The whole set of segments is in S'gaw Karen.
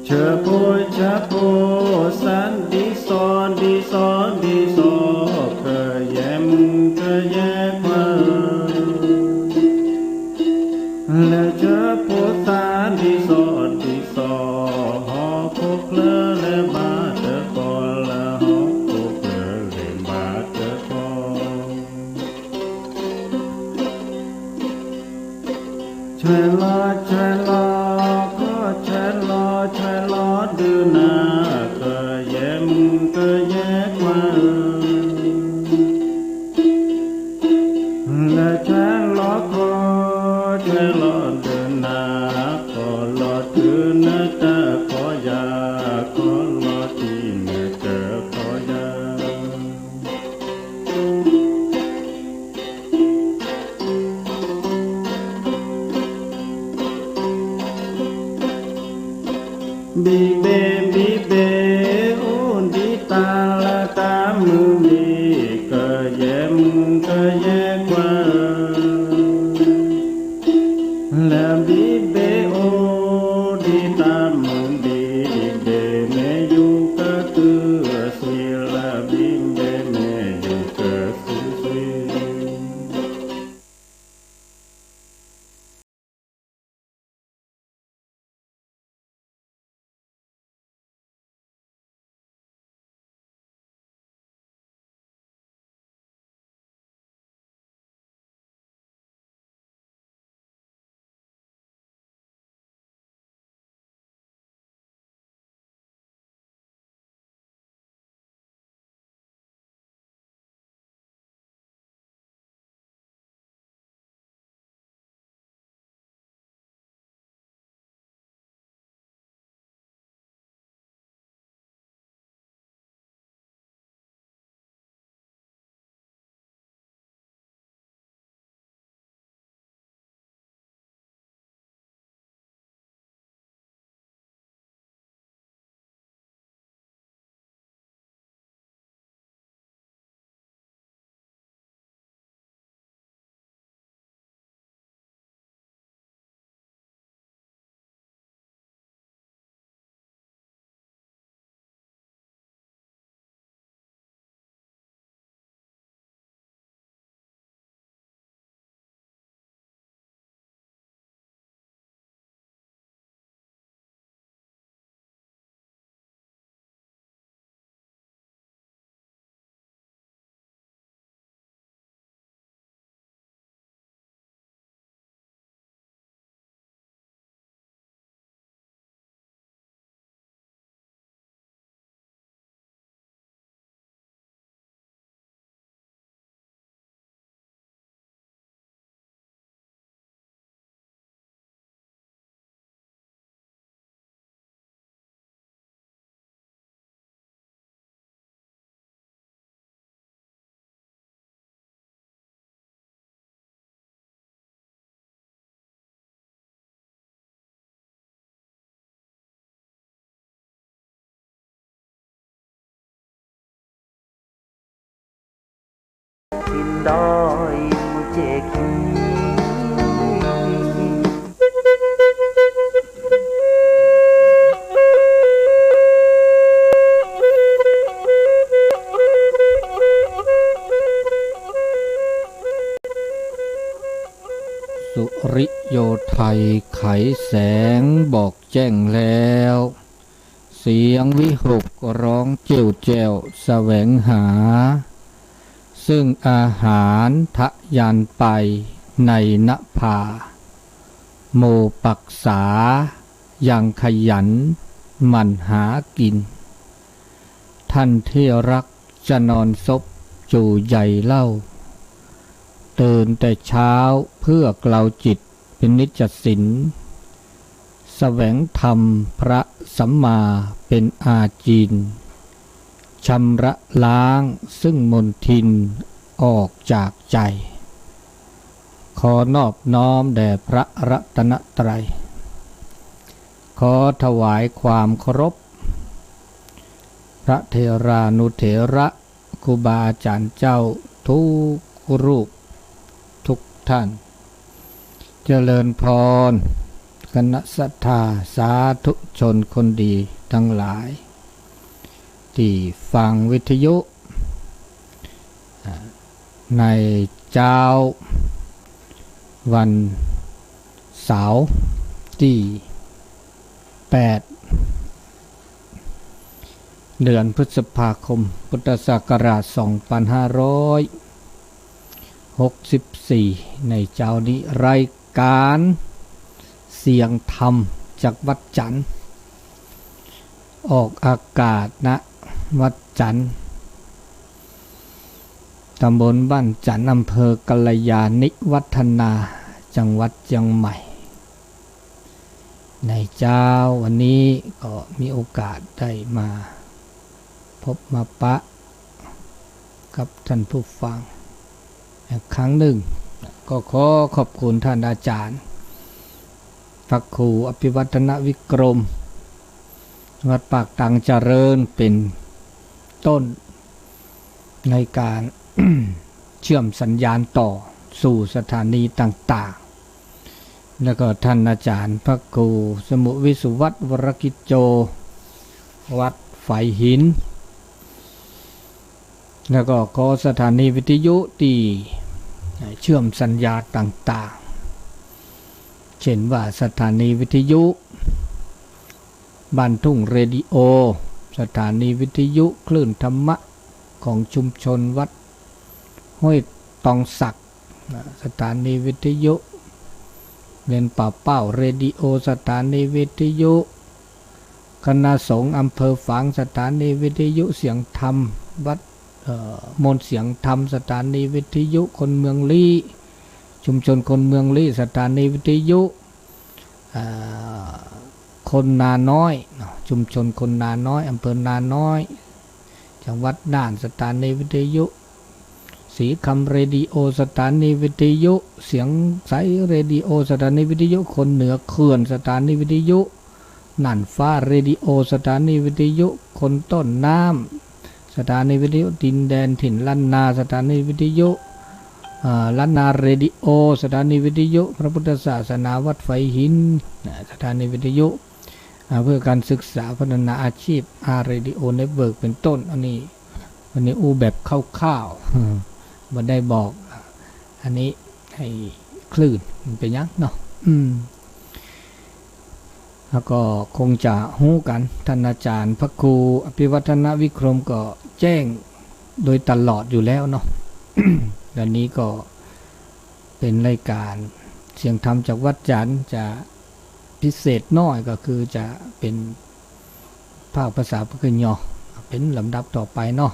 ဆၢဖိဆၢဖိ စၢ်ဒံစီ ဒံစီ ဒံစီ ကယဲၢ်မုၣ်ကယဲၢ်ခွါဧၢ, လဲၤဆၢဖိသၣ်ဒံစီ ဒံစီ, ဟီၣ်ခိၣ်ချၢလဲၤဘၣ်တကီၢ်လၢ ဟီၣ်ခိၣ်ချၢလဲၤဘၣ်တကီၢ် ဆဲးလီၤဆဲးလီၤ ခီဆဲးလီၤဆဲးလီၤဒုးနၤ, ကယဲၢ်မုၣ်ကယဲၢ်ခွါဧၢ, လဲၤဆဲးလီၤခီဆဲးလီၤဒုးနၤ, ခီလီၤတုၤနတၢ်ခီယၤ, ခီလီၤတုၤနတၢ်ခီယၤ ဘံၣ်ဘ့ၣ်ဘံၣ်ဘ့ၣ် အိၣ်ဒံးတၢ်လၢတၢ်မုၢ်ဘံၣ်, ကယဲၢ်မုၣ်ကယဲၢ်ခွါဧၢ, လၢဘံၣ်ဘ့ၣ်အိၣ်ဒံးတၢ်မုၢ်ဘံၣ်, ဘံၣ်ဘ့ၣ်မ့ၢ်ယူၤကတုၤအသွံၣ်, လၢဘံၣ်ဘ့ၣ်မ့ၢ်ယူၤကတုၤသွံၣ်သွံၣ် สุริโยไทยไขแสงบอกแจ้งแล้ว เสียงวิหกร้องเจ้วแจ้วแสวงหา ซึ่งอาหารทะยานไปในนภา หมู่ปักษายังขยันหมั่นหากิน ท่านที่รักจะนอนซบจูใยเล่า ตื่นแต่เช้าเพื่อเกลาจิตเป็นนิจสิน แสวงธรรมพระสัมมาเป็นอาจีน ชำระล้างซึ่งมลทินออกจากใจ ขอนอบน้อมแด่พระรัตนตรัย ขอถวายความเคารพ พระเถรานุเถระ ครูบาอาจารย์เจ้าทุกรูป ทุกท่าน เจริญพร คณะศรัทธาสาธุชนคนดีทั้งหลายที่ฟังวิทยุ ในเช้าวันเสาร์ที่ แปด เดือนพฤษภาคม พุทธศักราช สองพันห้าร้อยหกสิบสี่ ในเช้านี้รายการเสียงธรรมจากวัดจันทร์ ออกอากาศณ วัดจันทร์ ตำบลบ้านจันทร์ อำเภอกัลยาณิวัฒนา จังหวัดเชียงใหม่ ในเช้าวันนี้ก็มีโอกาสได้มาพบมาปะกับท่านผู้ฟังอีกครั้งหนึ่ง ก็ขอขอบคุณท่านอาจารย์ พระครูอภิวัฒนวิกรม วัดปากตังเจริญเป็นต้น ในการ เชื่อมสัญญาณต่อสู่สถานีต่างๆ แล้วก็ท่านอาจารย์พระครูสมุวิสุวัฒน์วรกิจโจ วัดฝายหิน แล้วก็ขอสถานีวิทยุที่เชื่อมสัญญาณต่างๆ เช่นว่าสถานีวิทยุบ้านทุ่งเรดิโอ สถานีวิทยุคลื่นธรรมะของชุมชนวัดห้วยตองสัก สถานีวิทยุเวียงป่าเป้าเรดิโอ สถานีวิทยุคณะสงฆ์อำเภอฝาง สถานีวิทยุเสียงธรรมวัด เอ่อ มนต์เสียงธรรม สถานีวิทยุคนเมืองลี้ ชุมชนคนเมืองลี้ สถานีวิทยุ เอ่อ คนนาน้อยเนาะ ชุมชนคนนาน้อย อำเภอนาน้อย จังหวัดน่าน สถานีวิทยุศรีคำเรดิโอ สถานีวิทยุเสียงใสเรดิโอ สถานีวิทยุคนเหนือเขื่อน สถานีวิทยุน่านฟ้าเรดิโอ สถานีวิทยุคนต้นน้ำ สถานีวิทยุดินแดนถิ่นล้านนา สถานีวิทยุ เอ่อ ล้านนาเรดิโอ สถานีวิทยุพระพุทธศาสนาวัดฝายหิน นะ สถานีวิทยุ อ่า เพื่อการศึกษาพัฒนาอาชีพ อาร์ Radio Network เป็นต้น อันนี้ อันนี้อู้แบบคร่าวๆ บ่ได้บอก อันนี้ให้คลื่นมันเป็นหยังเนาะ อืม แล้วก็คงจะรู้กัน ท่านอาจารย์พระครูอภิวัฒนวิกรมก็แจ้งโดยตลอดอยู่แล้วเนาะ อันนี้ก็เป็นรายการเสียงธรรมจากวัดจันทร์ จะพิเศษหน่อยก็คือจะเป็นภาคภาษาพะกะยอ เป็นลำดับต่อไปเนาะ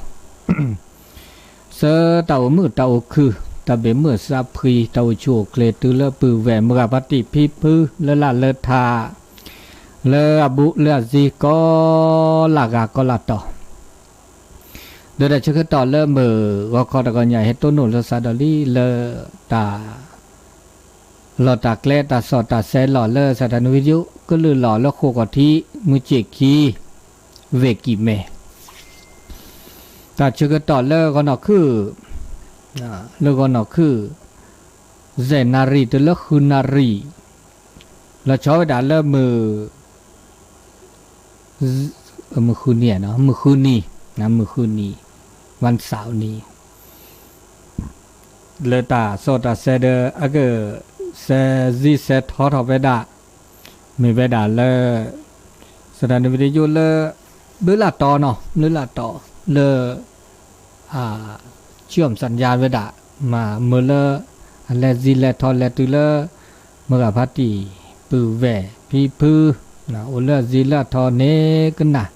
ဆၢတၢ်အိၣ်မုာ်တၢ်အိၣ်ခုၣ် တၢ်ဘၣ်မုာ်စၢ်ဖှံ တၢ်အိၣ်ဆူၣ်အိၣ်ချ့ တုၤလၢပုၢ်ဝဲၢ် မုၢ်ဂၤဖါတံၢ် ဖံဖု လၢလၢ်လၢထး လၢအဘူးလၢအစံ ကိးလၢဂၤကိးလၢ်တီၤ ဒီးတၢ်ဆၢကတီၢ်လၢမုၢ်ဂီၤခီတဂီၤညါ ဟဲတိၢ်နီၣ်လၢသးဒီးလံ လၢတၢ် လီၢ်တၢ်ကျဲ တၢ်စီၣ်တၢ်ဆဲးလီၤလၢ สถานีวิทยุ ကလုာ်လီၤလၢဃိာ်ကီၢ်ထံး မုၢ်စ့ၢ်ခံ ဝ့ၢ်ကံၢ်မဲ တၢ်ဆၢကတီၢ်လၢဂီၤနီၢ်ခုၣ် လၢဂီၤနီၢ်ခုၣ် စဲးနၣ်ရံၣ် တုၤလၢဃုနၣ်ရံၣ် လီၤဆီဝဲဒၣ်လၢမုၢ် မုၢ်ဃုနံၤ မုၢ်ဃုနံၤ မုၢ်ဃုနံၤ วันเสาร์นี้ လၢတၢ်စီၣ်တၢ်ဆဲးဒီး အက ဆဲးစံဆဲးထီထီၣ်ဝဲဒၣ် မ့ၢ်ဝဲဒၣ်လၢ สถานีวิทยุ လၢ ဘျုးလၢ်တီၤနီၤ ဘျုးလၢ်တီၤ လၢ အ เชื่อมสัญญาณ ဝဲဒၣ် မၤမုာ်လၢ အလဲၤစံလဲၤထီၣ်လဲၤတုၤလၢ မုၢ်ဂၤဖါတံၢ် ပုၢ်ဝဲၢ် ဖံဖု အိၣ်လၢအစံလၢအထီန့ၣ်ကနၣ်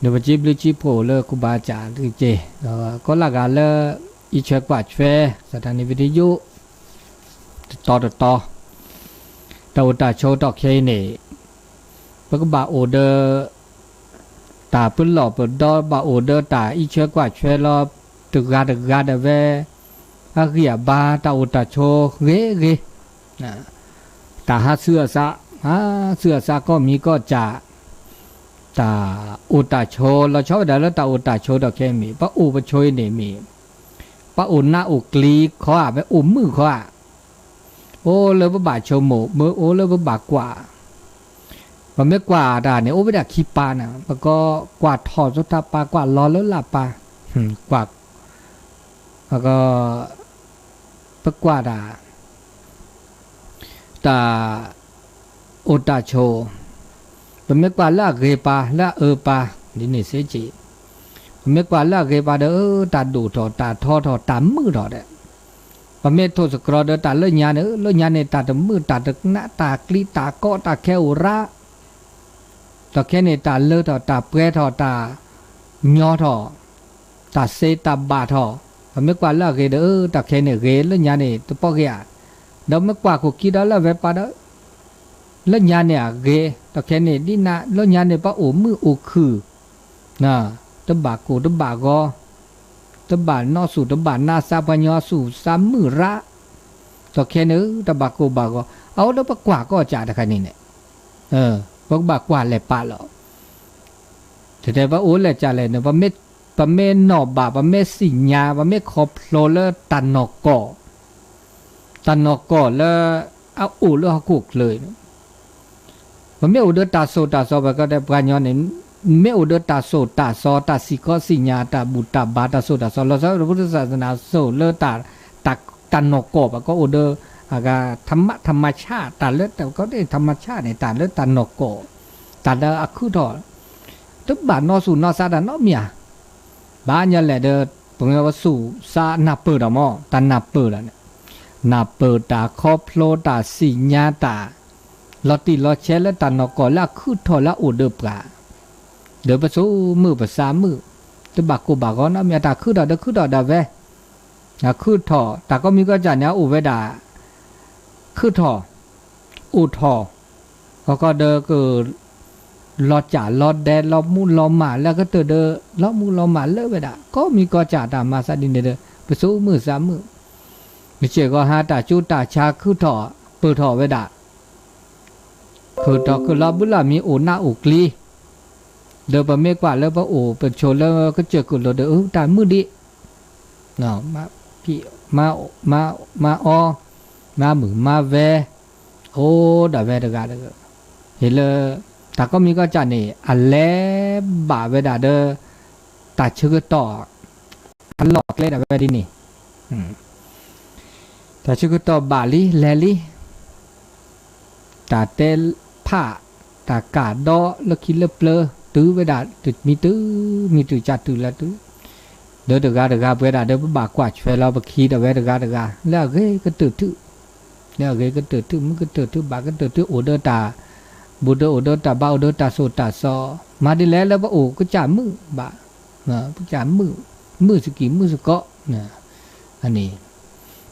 ဒီးပစံးဘျုးစံးဖှိၣ်လၢ ครูบาอาจารย์ တက့ၢ် ဒီးကိးလၢဂၤလၢ အံးဆွဲကွၢ်ဆွဲ สถานีวิทยุ တတီၤတတီၤ တၢ်အိၣ်တၢ်ဆိးထီၣ်ခဲအံၤန့ၣ် ပကဘၣ်အိၣ်ဒီး တၢ်ပလီၢ်ပဒီ ဘၣ်အိၣ်ဒီးတၢ်အံးဆွဲကွၢ်ဆွဲလီၤ တဂၤတဂၤဒၣ်ဝဲ အဂံၢ်အဘါ တၢ်အိၣ်တၢ်ဆိးဂ့ၤဂ့ၤ တၢ်ဟးဆူအသး ဟးဆူအသး ကီၢ်မံၤကီၢ်စဲၣ် တၢ်အိၣ်တၢ်ဆိး လီၤဆီဝဲဒၣ်လၢတၢ်အိၣ်တၢ်ဆိးထီၣ်ခဲအံၤမ့ၢ် ပအိၣ်ပဆိးအံၤန့ၣ်မ့ၢ် ပအိၣ်နးအိၣ်ကျံၤခီဧါ ပအိၣ်မုာ်ခီဧါ အိၣ်လၢပဘၣ်ဆိကမိၣ် မ့ၢ်အိၣ်လၢပဘၣ်ကွၢ်, ပမ့ၢ်ကွၢ်တၢ်န့ၣ် အိၣ်ဝဲဒၣ်ခံပၢ်န့ၣ် ပကကွၢ်ထီၣ်သတးပၢ် ကွၢ်လီၤလၢလၢ်ပၢ်, ကွၢ်, ပကွၢ်တၢ် တၢ်အိၣ်တၢ်ဆိး, ပမ့ၢ်ကွၢ်လၢအဂ့ၤပၢ် လၢအအၢပၢ် ဒ်န့ၣ်စ့ၢ်ကီး, ပမ့ၢ်ကွၢ်လၢအဂ့ၤပၢ်ဒီး တၢ်ဒိၣ်ထီၣ် တၢ်ထီထီၣ် တၢ်မုာ်ထီၣ်ဒီး, ပမ့ၢ်ထိၣ်သတြီၤဒီးတၢ်လၢညါန့ၣ် လၢညါန့ၣ် တၢ်တမုာ် တၢ်တကနး တၢ်ကျံ တၢ်ကီ တၢ်ခဲအိၣ်ရၣ် တၢ်ခဲန့ၣ် တၢ်လၢထီၣ် တၢ်ပှဲၤထီၣ် တၢ်ညီထီၣ်, တၢ်စ့တၢ်ဘၣ်ထီၣ်, ပမ့ၢ်ကွၢ်လၢအဂ့ၤဒီး တၢ်ခဲန့ၣ်ဂ့ၤ လၢညါန့ၣ် တပီၢ်ဂ့ၤဧါ, ဒီးမ့ၢ်ကွၢ်ခိၣ်ခံဒီးလၢအဝဲပၢ်ဒီး လၢညါန့ၣ်အဂ့ၤ တၢ်ခဲန့ၣ် ဒ်နၤ လၢညါန့ၣ် ပအိၣ်မုာ်အိၣ်ခုၣ်, တဘၣ်ကိၢ်တဘၣ်ဂီၤ, တဘၣ်နီၣ်ဆူၣ်တဘၣ်နါ စးပှၤညီဆူၣ်စးမုာ်ရၣ်, တၢ်ခဲန့ၣ် တဘၣ်ကိၢ်ဘၣ်ဂီၤ အအိၣ်ဒီးပကွၢ်ကီၢ်ကးတခါန့ၣ်န့ၣ်, ပကဘၣ်ကွၢ်လဲၤပာ်လီၤ တဲတဲပအိၣ်လဲၤကးလဲၣ်န့ၣ် ပမ့ၢ်နီၣ်ဘၣ် ပမ့ၢ်သ့ၣ်ညါ ပမ့ၢ်ခီဖျိလၢတၢ်နီၢ်ကီၢ်, တၢ်နီၢ်ကီၢ်လၢအအိၣ်လၢဟီၣ်ခိၣ်ချၢအံၤန့ၣ်, ပမ့ၢ်အိၣ်ဒီးတၢ်စိၣ်တၢ်စီ ပကတဲပှၤညီန့ၣ်, မ့ၢ်အိၣ်ဒီးတၢ်စိၣ်တၢ်စီ တၢ်စံၣ်ခီစံၣ်ညါ တၢ်ဘူၣ်တၢ်ဘါ တၢ်စိၣ်တၢ်စီ လီၤဆီဒၣ်တၢ် ပုၢ်သ့ၣ်သးသနၤစိၣ်လၢ တၢ်နီၢ်ကီၢ်ဘၣ် ကအိၣ်ဒီး အဂၤ ထမး ထမးဆၣ် တၢ်လၢ ထမးဆၣ်န့ၣ် တၢ်လၢတၢ်နီၢ်ကီၢ်, တၢ်လၢအခုၣ်ထီၣ်, တဘၣ်နီၣ်ဆူၣ်နီၣ်စးတၢ်နီတမံၤဧါ, ဘၣ်ညီလဲၣ်ဒီး ပမ့ၢ်ပဆူၣ်စးနၢ်ပၢၢ်ဒီးမ့ၢ် တၢ်နၢ်ပၢၢ်ဒီးန့ၣ်, နၢ်ပၢၢ်တၢ် ခီဖျိတၢ် စံၣ်ညါတၢ်, လီၤတံၢ်လီၤဆဲးလၢတၢ်နီၢ်ကီၢ်လၢအခုၣ်ထီၣ်လၢအအိၣ်ဒီးပှၤ, ဒီးပစိာ်မုာ်ပစးမုာ်, တဘၣ်ကိၢ်ဘၣ်ဂီၤနီတမံၤ တၢ်ခုၣ်ထီၣ်ဒီးခုၣ်ထီၣ်ဒၣ်ဝဲ, အခုၣ်ထီၣ် တၢ်ကိးမံၤကိးကးန့ၣ် အအိၣ်ဝဲဒၣ် ခုၣ်ထီၣ်, အိၣ်ထီၣ်, ကီကီဒီးက လီၤစၢ်လီၤဒဲး လီၤမူလီၤမၢ်လၢကတၢၢ်ဒီး လီၤမူလီၤမၢ်လၢဝဲဒၣ် ကိးမံၤကိးကးတၢ်မၤသးဒ်န့ၣ်ဒီး ပစိာ်မုာ်စးမုာ်, မ့ၢ်စ့ၢ်ကီးဟါတၢ်ကၠိတၢ်ဆါခုၣ်ထီၣ်ပၢၢ်ထီၣ်ဝဲဒၣ် ခုၣ်ထီၣ်ခုၣ်လီၤဘုလီၤမံၤအိၣ်နးအိၣ်ကျံ, ဒီးပမ့ၢ်ကွၢ်လၢပအိၣ်ပဆိးလၢကစၢၢ်ကလိာ်ဒီး အတၢ်မုာ်ဒံး, မၤအီ, မၤမုာ်မၤဝဲ, အိၣ်ဒၣ်ဝဲတဂၤတဂၤ, ဟ့ၣ်လၢ တၢ်ကိးမံၤကိးကးန့ၣ် အလဲၤဘၣ်ဝဲဒၣ်ဒီး တၢ်ဆၢကတီၢ် အလီၢ်အကျဲဒၣ်ဝဲဒ်န့ၣ်, တၢ်ဆၢကတီၢ်ဘၣ်လံလဲၤလံ, တၢ်တဲဖး, တၢ်ကးဒီးလၢခံလၢပျၢၤ တုၤဝဲဒၣ်တမံၤတုၤ မံၤတုၤကၢ်တုၤလၢတုၤ, ဒီးတဂၤတဂၤပှဲၤဒၣ်ဒီး ပဘၣ်ကွၢ်ဆွဲလီၤပခံဒီးဝဲတဂၤတဂၤ လၢအဂ့ၤကတၢၢ်ထု, လၢအဂ့ၤကတၢၢ်ထု မုာ်ကတၢၢ်ထု ဘၣ်ကတၢၢ်ထု အိၣ်ဒီးတၢ် ဘူးဒီးအိၣ်ဒီးတၢ်ဘါ အိၣ်ဒီးတၢ်စိာ်တၢ်စီ, မၤဒ်လဲၣ်လၢပအိၣ်ကစၢ်မုာ်ဘၣ်, ကစၢ်မုာ်, မုာ်စကံး မုာ်စကီး, န့ၣ်,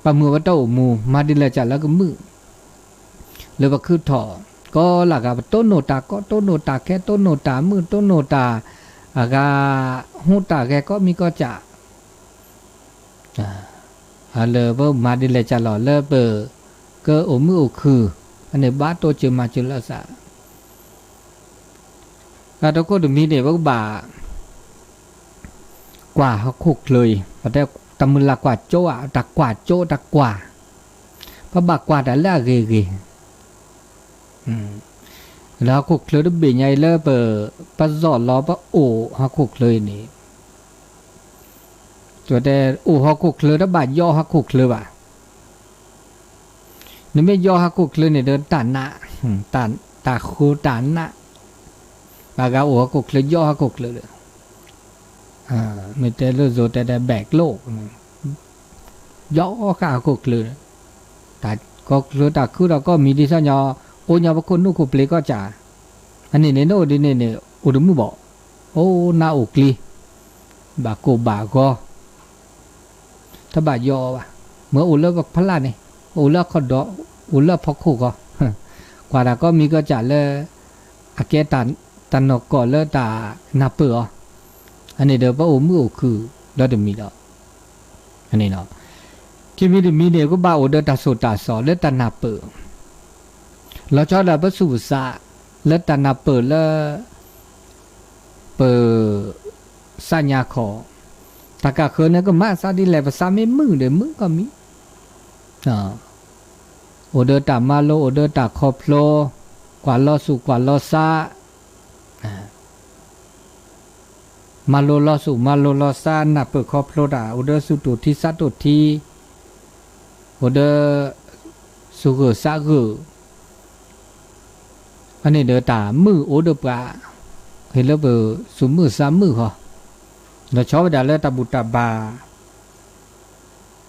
ပမုာ်ပတၢ်အိၣ်မူ မၤဒ်လဲၣ်ကစၢ်လၢကမုာ်, လၢပခုၣ်ထီၣ်, ကိးလၢဂၤ ပတိၢ်နီၣ်တၢ်ကီ တိၢ်နီၣ်တၢ်ခဲ တိၢ်နီၣ်တၢ်မုာ် တိၢ်နီၣ်တၢ်, အဂၤ, ဟူးတၢ်ဂဲၤကိးမံၤကိးကး လၢပမၤဒ်လဲၣ်ကစၢ်လီၤ လၢပကအိၣ်မုာ်အိၣ်ခုၣ်, အန့ၣ်ဘၣ်တိစၢၤမၤစၢၤလၢအသး, တၢ်တခိၣ်တမံၤန့ၣ် ပကဘၣ် ကွၢ်ဟီၣ်ခိၣ်ချၢအံၤ ပတဲတၢ်မုၢ်လၢ်ကွၢ်ကၠိဧါ တၢ်ကွၢ်ကၠိတၢ်ကွၢ်, ပဘၣ်ကွၢ်တၢ်လၢအဂ့ၤဂ့ၤ လၢဟီၣ်ခိၣ်ချၢတဘ့ၣ်ညါအံၤလၢပ, ပစီၣ်လီၤပအိၣ်ဟီၣ်ခိၣ်ချၢအံၤန့ၣ်, တဲအိၣ်ဟီၣ်ခိၣ်ချၢ တဘၣ်ယီၣ်ဟီၣ်ခိၣ်ချၢဘၣ်. နမ့ၢ်ယီၣ်ဟီၣ်ခိၣ်ချၢန့ၣ်ဒီးတၢ်နး, တၢ်ဃိတၢ်နး, ဘၣ်ဂၤအိၣ်ဟီၣ်ခိၣ်ချၢယီၣ်ဟီၣ်ခိၣ်ချၢဒီး, မ့ၢ်တဲလိၣ်စိၤတဲတဲဘဲၣ်ကျိၣ် ယီၣ်ဃာ်ဟီၣ်ခိၣ်ချၢ, တၢ်ကီချၢတၢ်ခုၣ်ဒီးကီၢ်မံၤဒ်သိးညီ, အိၣ်ညီပခိၣ်နူာ်ခိၣ်ပျ့ၤကီၢ်ကး, အန့ၣ်န့ၣ် နအိၣ်ဒ်န့ၣ်န့ၣ် အိၣ်တမုာ်ဘၣ်, အိၣ်နးအိၣ်ကျံ, ဘၣ်ကိၢ်ဘၣ်ဂီၤ, တဘၣ်ယီၣ်အီၤဘၣ်, မ့ၢ်အိၣ်လၢပဖီလာ်န့ၣ်, အိၣ်လၢအခီၣ်ဒီး, အိၣ်လၢအဖီခိၣ်ဂီၤ, ကွၢ်တၢ်ကီၢ်မံၤကီၢ်ကးလၢ အကဲ တၢ်နီၢ်ကီၢ်လၢတၢ်နၢ်ပၢၢ်အီၤ, အန့ၣ်ဒီးပအိၣ်မုာ်အိၣ်ခုၣ်ဒီတမံၤဒီး, ခံမံၤတမံၤန့ၣ် ကဘၣ်အိၣ်ဒီးတၢ်စိာ်တၢ်စီၣ်လၢတၢ်နၢ်ပၢၢ်, လီၤဆီဒၣ်ပသူၣ်ပသး လၢတၢ်နၢ်ပၢၢ်လၢ ပ သးညါခီ, တၢ်ကးဃၢန့ၣ် ကမၤသးဒ်လဲၣ် ပသးမ့ၢ်မုာ်ဒီးမုာ်ကီၢ်မံၤ, အိၣ်ဒီးတၢ်မၤလိ အိၣ်ဒီးတၢ်ခီဖျိ, ကွၢ်လီၤဆူၣ်ကွၢ်လီၤဆါ, မၤလိလီၤဆူၣ်မၤလိလီၤဆါ နၢ်ပၢၢ်ခီဖျိတၢ် အိၣ်ဒီးဆူၣ်တိၢ်ထံဆါတိၢ်ထံ, အိၣ်ဒီး ဆူၣ်ဂၢၢ်ဆါဂၢၢ်, အန့ၣ်ဒီးတၢ်မုာ်အိၣ်ဒီးပှၤ, ဟ့ၣ်လၢပဆူၣ်မုာ်ဆါမုာ်ဃီ, ဒီးဆီဝဲဒၣ်လၢတၢ်ဘူၣ်တၢ်ဘါ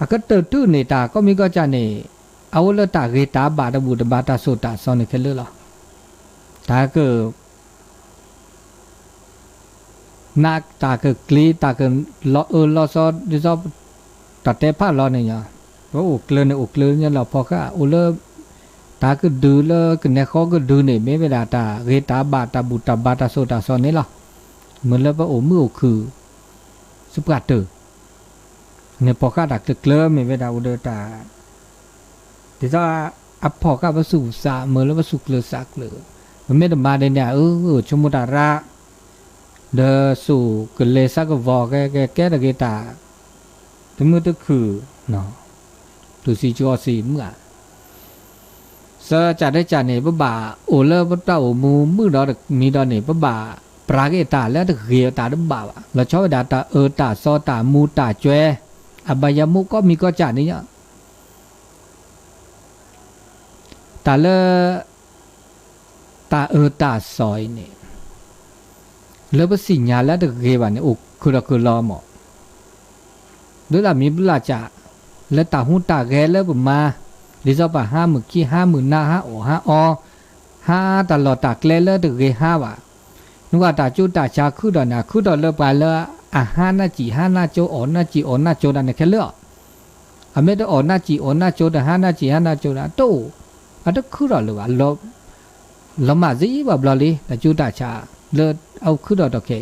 အကတၢၢ်တုၤန့ၣ် တၢ်ကိးမံၤကိးကၢ်န့ၣ် အအိၣ်လၢတၢ်ဂ့ၤတၢ်ဘၣ်တၢ်ဘူၣ်တၢ်ဘါတၢ်စိၢ်တၢ်ကစီၣ်န့ၣ်ခဲလၢာ်လီၤ. တၢ်က နးတၢ်ကကျ့ၤ တၢ်ကလီၤအၢလီၤသီ ဒ်သိး တၢ်တဲဖးလီၤန့ၣ်ညီ, ပအိၣ်ကျၢၤန့ၣ် အိၣ်ကျၢၤညါလီၤဖီဃာ် အိၣ်လၢ တၢ်ကဒုးလၢကနဲဃီကဒုးန့ၣ် မ့ၢ်ဝဲဒၣ်တၢ်ဂ့ၤတၢ်ဘၣ်တၢ်ဘူၣ်တၢ်ဘါတၢ်စိၢ်တၢ်ကစီၣ်န့ၣ်လီၤ. မ့ၢ်လၢပအိၣ်မုာ်အိၣ်ခုၣ် စပှၢ်တၢၢ် န့ၣ်ဖီဃာ်တၢ်ကျၢၤကျၢၤ မ့ၢ်ဝဲဒၣ်အိၣ်ဒီးတၢ် ဒ်သိးအဖီၣ်ဃာ်ပဆူၣ်ပသး မ့ၢ်လၢပဆူၣ်ကျၢၤသးကျၢၤ, ပမ့ၢ်တမၤဒ်န့ၣ် အၢ ဆိကမိၣ်တၢ်ရၢ, ဒီးဆူၣ်ကလဲၤဆါကဝီၤ ကဲ ကဲ ကဲတဂ့ၤတၢ်, တမုာ်တခုၣ်, တုၤဆံးကီဆံးမုာ်ဧါ. စၢကၢ်တကၢ်န့ၣ် ပဘၣ်အိၣ်လၢပတၢ်အိၣ်မူမုာ်ဒီးတမံၤဒီးန့ၣ် ပဘၣ်ပြးက့ၤတၢ်လၢတဂ့ၤတၢ်တဘၣ်ဘၣ်. လီၤဆီဝဲဒၣ်တၢ်အၢတၢ်သီတၢ်မူတၢ်ကွဲ, အဘၣ်ယၤမူကိးမံၤကိးကၢ်န့ၣ်ညါ တၢ်လၢ တၢ်အၢတၢ်သီအံၤန့ၣ် လၢပသ့ၣ်ညါလၢတဂ့ၤဘၣ်န့ၣ် အိၣ်ခုၣ်ဒီးခုၣ်လီၤမး, ဒုးတၢ်မံၤဘျၢ်ကၢ် လၢတၢ်ဟူးတၢ်ဂဲၤလၢပမၤ, ဒ်သိးပှၤဟးမုၢ်ခံဟးမုၢ်နၤ ဟးအီၣ်ဟးအီ, ဟးတၢ်လီၢ်တၢ်ကျဲလၢတဂ့ၤဟါဘၣ်. နကွၢ်တၢ်ကၠိတၢ်ဆါခုထီၣ်န့ၣ် အခုထီၣ်လၢပှၤလၢအဟးနၢ်စံာ်ဟးနၢ်ကၠိ အီၣ်နၢ်စံာ်အီၣ်နၢ်ကၠိတၢ်န့ၣ်ခဲလၢာ်အီၤ, အမ့ၢ်တအီၣ်နၢ်စံာ်အီၣ်နၢ်ကၠိ တဟးနၢ်စံာ်ဟးနၢ်ကၠိတၢ် တအိၣ်, အတခုထီၣ်လၢၤဘၣ်. လီၤမၢ်စ့ဘၣ်ဘျီလံ တၢ်ကၠိတၢ်ဆါ လၢအအိၣ်ခုထီၣ်ထီၣ်ခဲ